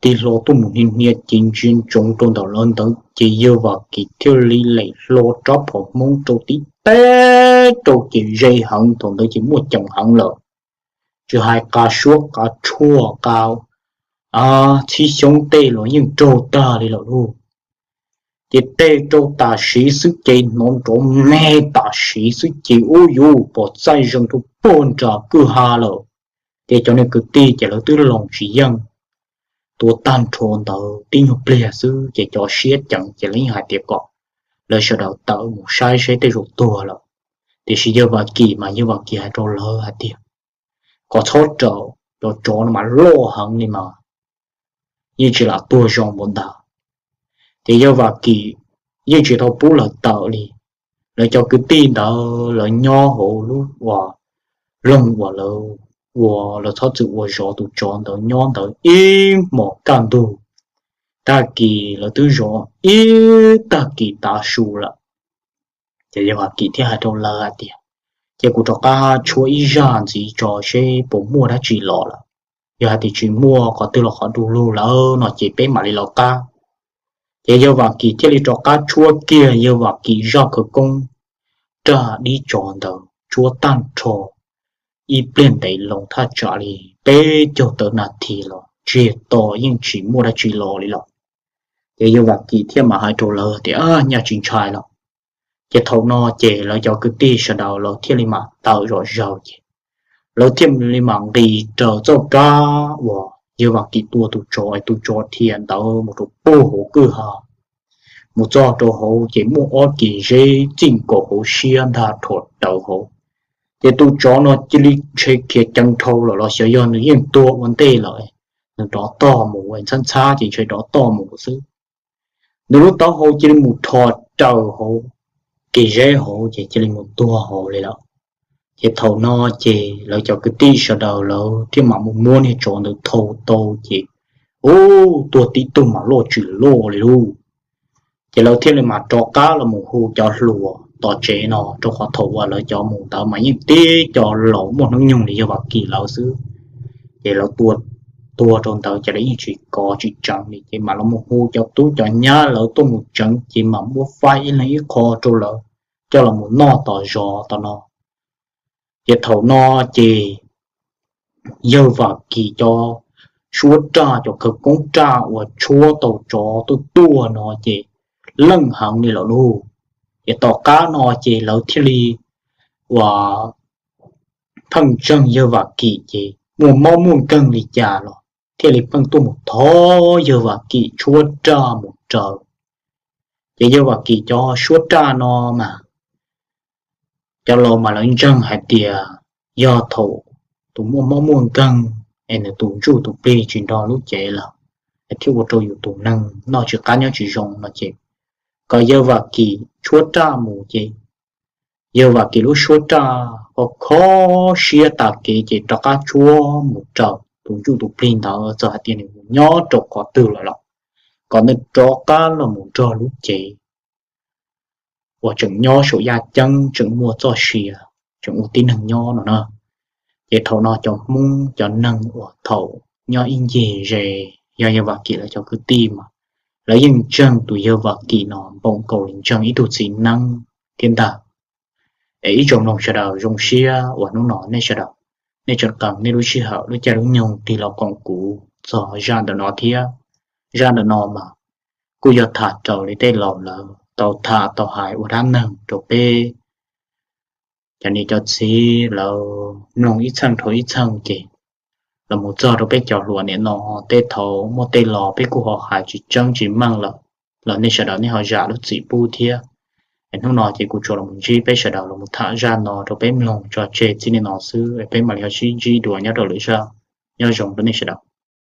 tig hlo tuaj mus hnia hnia ces ntsia ntsoov rau ntawm lawv ntawd ces yawg Vam Kim thiaj li lem hlo rab phom Hmoob rau tib teb rau ces ze heev, thaum ntawd ces muaj ceem heev lawm. Tsis hais qa suab qa tshuaj qa txhib xyoob tej los yeej raug tag li lawm lauj. Ces tej rau tam sim xwb ces hnov nrov me tam sim xwb ces ub yuv pom txaij zees rau puag nram kwj ha lawm. Ces cov niag kwv tij ces lawv twb loos tsis yeej. tua tag nrho ntawd tib nyuag pliag xwb ces cov siab ceev ces lawv yeej hais tias kom lawv sawv daws tawm mus saib seb tej zaum tuag lawm. Tiam sis yawg Vam Kim mas yawg Vam Kim hais rau lawv hais tias kom txhob raws, cov tsov no mas loj heev li mas yeej tsis lam tuag zoo npaum ntawd. Ces yawg Vam Kim yeej tsis tau pub lawv tawm li. Lawv cov kwv tij ntawd lawv nyob hauv lub uas loog uas lawv ua, lawv txhob txwm ua zov tus tsov ntawd nyob ntawd ib hmos kaj ntug. Tag kis lawv twb zov ib tag kis tav su lawm. Ces yawg Vam Kim thiaj hais rau lawv hais tias, ces kuv rov qab tshuab ib zaj ntxiv tso seb puas muaj dab tsi los lawm. Yog hais tias tsis muaj qhov twg los qhov du lug lawm no ces peb mam li los qab. Ces yawg Vam Kim thiaj li rov qab tshuab kiag yawg Vam Kim zaj khawv koob raj dib tsov ntawd tshuab tag nrho ib pliag ntev loo thaj tsam li peb caug tawm nas this los tseg to yeej tsis muaj dab tsi los li lawm. Ces yawg Vam Kim thiaj mam hais rau lawv tias, nyaj tsis ntshai los. Ces thaum no ces lawv cov kwv tij sawv daws lawv thiaj li mam tawm zom zaws ces lawv thiaj li mam nqis raws txoj kab uas yawg Vam Kim tua tus tsov, tus tsov dhia ntawd mus rau puag hauv kwj ha, mus txog rau hauv ces muaj ob ceg zeb txij nkaus hauv siab ntag rho rawv hauv. Ces tus tsov no cia li ntshe khiav ceev dhau lawm los xyov yog nws yeej tuag ua ntej lawm, nws rov tog mus, ntxhab ntxhab ces ntshe rov tog mus xwb. Nws lub taub hau cia li mus rho raws hauv ceg zeb hauv ces cia li mus tuag hauv li lawm. Ces thaum no ces lawv cov kwv tij sawv daws lawv thiaj mam mus muab niag tsov ntawd thau tau ces, ub, tuag tib tug mas loj tsis loj li lauj. Ces lawv thiaj li mam rov qab los mus hu cov hluas tom tsev no, rau qhov thaum uas lawv cov mus ntawd mas yeej tib co laus muaj hnub nyoog li yawg Vam Kim lawv xwb. Ces lawv tua tuag rau ntawd ces lawv yeej tsis kov tsis tseev li ces mam los mus hu cov tub cov nyab lawv tuaj mus tseev ces mam muab faib ib leeg ib qho rau lawv coj los mus noj tom zos tom no. Ces thaum no ces yawg Vam Kim cov suab raj, cov khawv koob raj uas tshuab tau tsov tuaj tuaj no ces leej heev li lawm lauj. Ces tom qab no ces lawv thiaj li uas pheej ntseeg yawg Vam Kim ces muaj mob muaj nkeeg li cas los thiaj li pheej tuaj mus thov yawg Vam Kim tshuab raj mus raws. Ces yawg Vam Kim cov suab raj no mas cov laus mas lawv ntseeg hais tias yog thaum tus muaj mob muaj nkeeg es nws tus ntsuj tus plig tsis nrog lub cev lawm es thiaj ua rau yus tus neeg noj tsis qab nyob tsis zoo no ces kom yawg Vam Kim tshuab raj mus ces yawg Vam Kim lub suab raj kho kho siab tas kev ces rov qab tshuab mus raws tus ntsuj tus plig ntawd txawm hais tias nws mus nyob rau qhov twg lawm los kom nws rov qab los mus nrog lub cev uas tseem nyob saum yaj ceeb tseem muaj txoj sia, tseem ua tib neeg nyob no na. Ces thaum no cov Hmoob cov neeg uas thaum nyob ib ncig ze yog yawg Vam Kim lawv cov kwv tij mas lawv yeej ntseeg tus yawg Vam Kim no npaum nkaus li ntseeg ib tug txiv neeb thiab ntag. Es ib tsoom mloog sawv daws, zoo siab uas hnub no nej sawv daws nej tseem qee nej lub sij hawm lub caij lub nyoog tig los koom kuv txog zaj ntawm no thiab. Zaj ntawm no mas kuj yog tham raws li tej laus lawv tau tham tau hais ua dab neeg rau peb cov niam cov txiv lawv mloog ib txheej dhau ib txheej ces los mus txog rau peb cov hluas nim no, tej thaum muaj tej lo peb kuj ho hais tsis tseeb tsis meej lawm los nej sawv daws nej ho zam lub txim pub thiab. Es hnub no ces kuv tsuas los ntsib peb sawv daws los tham zaj no rau peb mloog tso tseg txij li no xwb, peb mam li ho sib ntsib dua nyob rau lwm zaj. Nyob zoo rau nej sawv daws.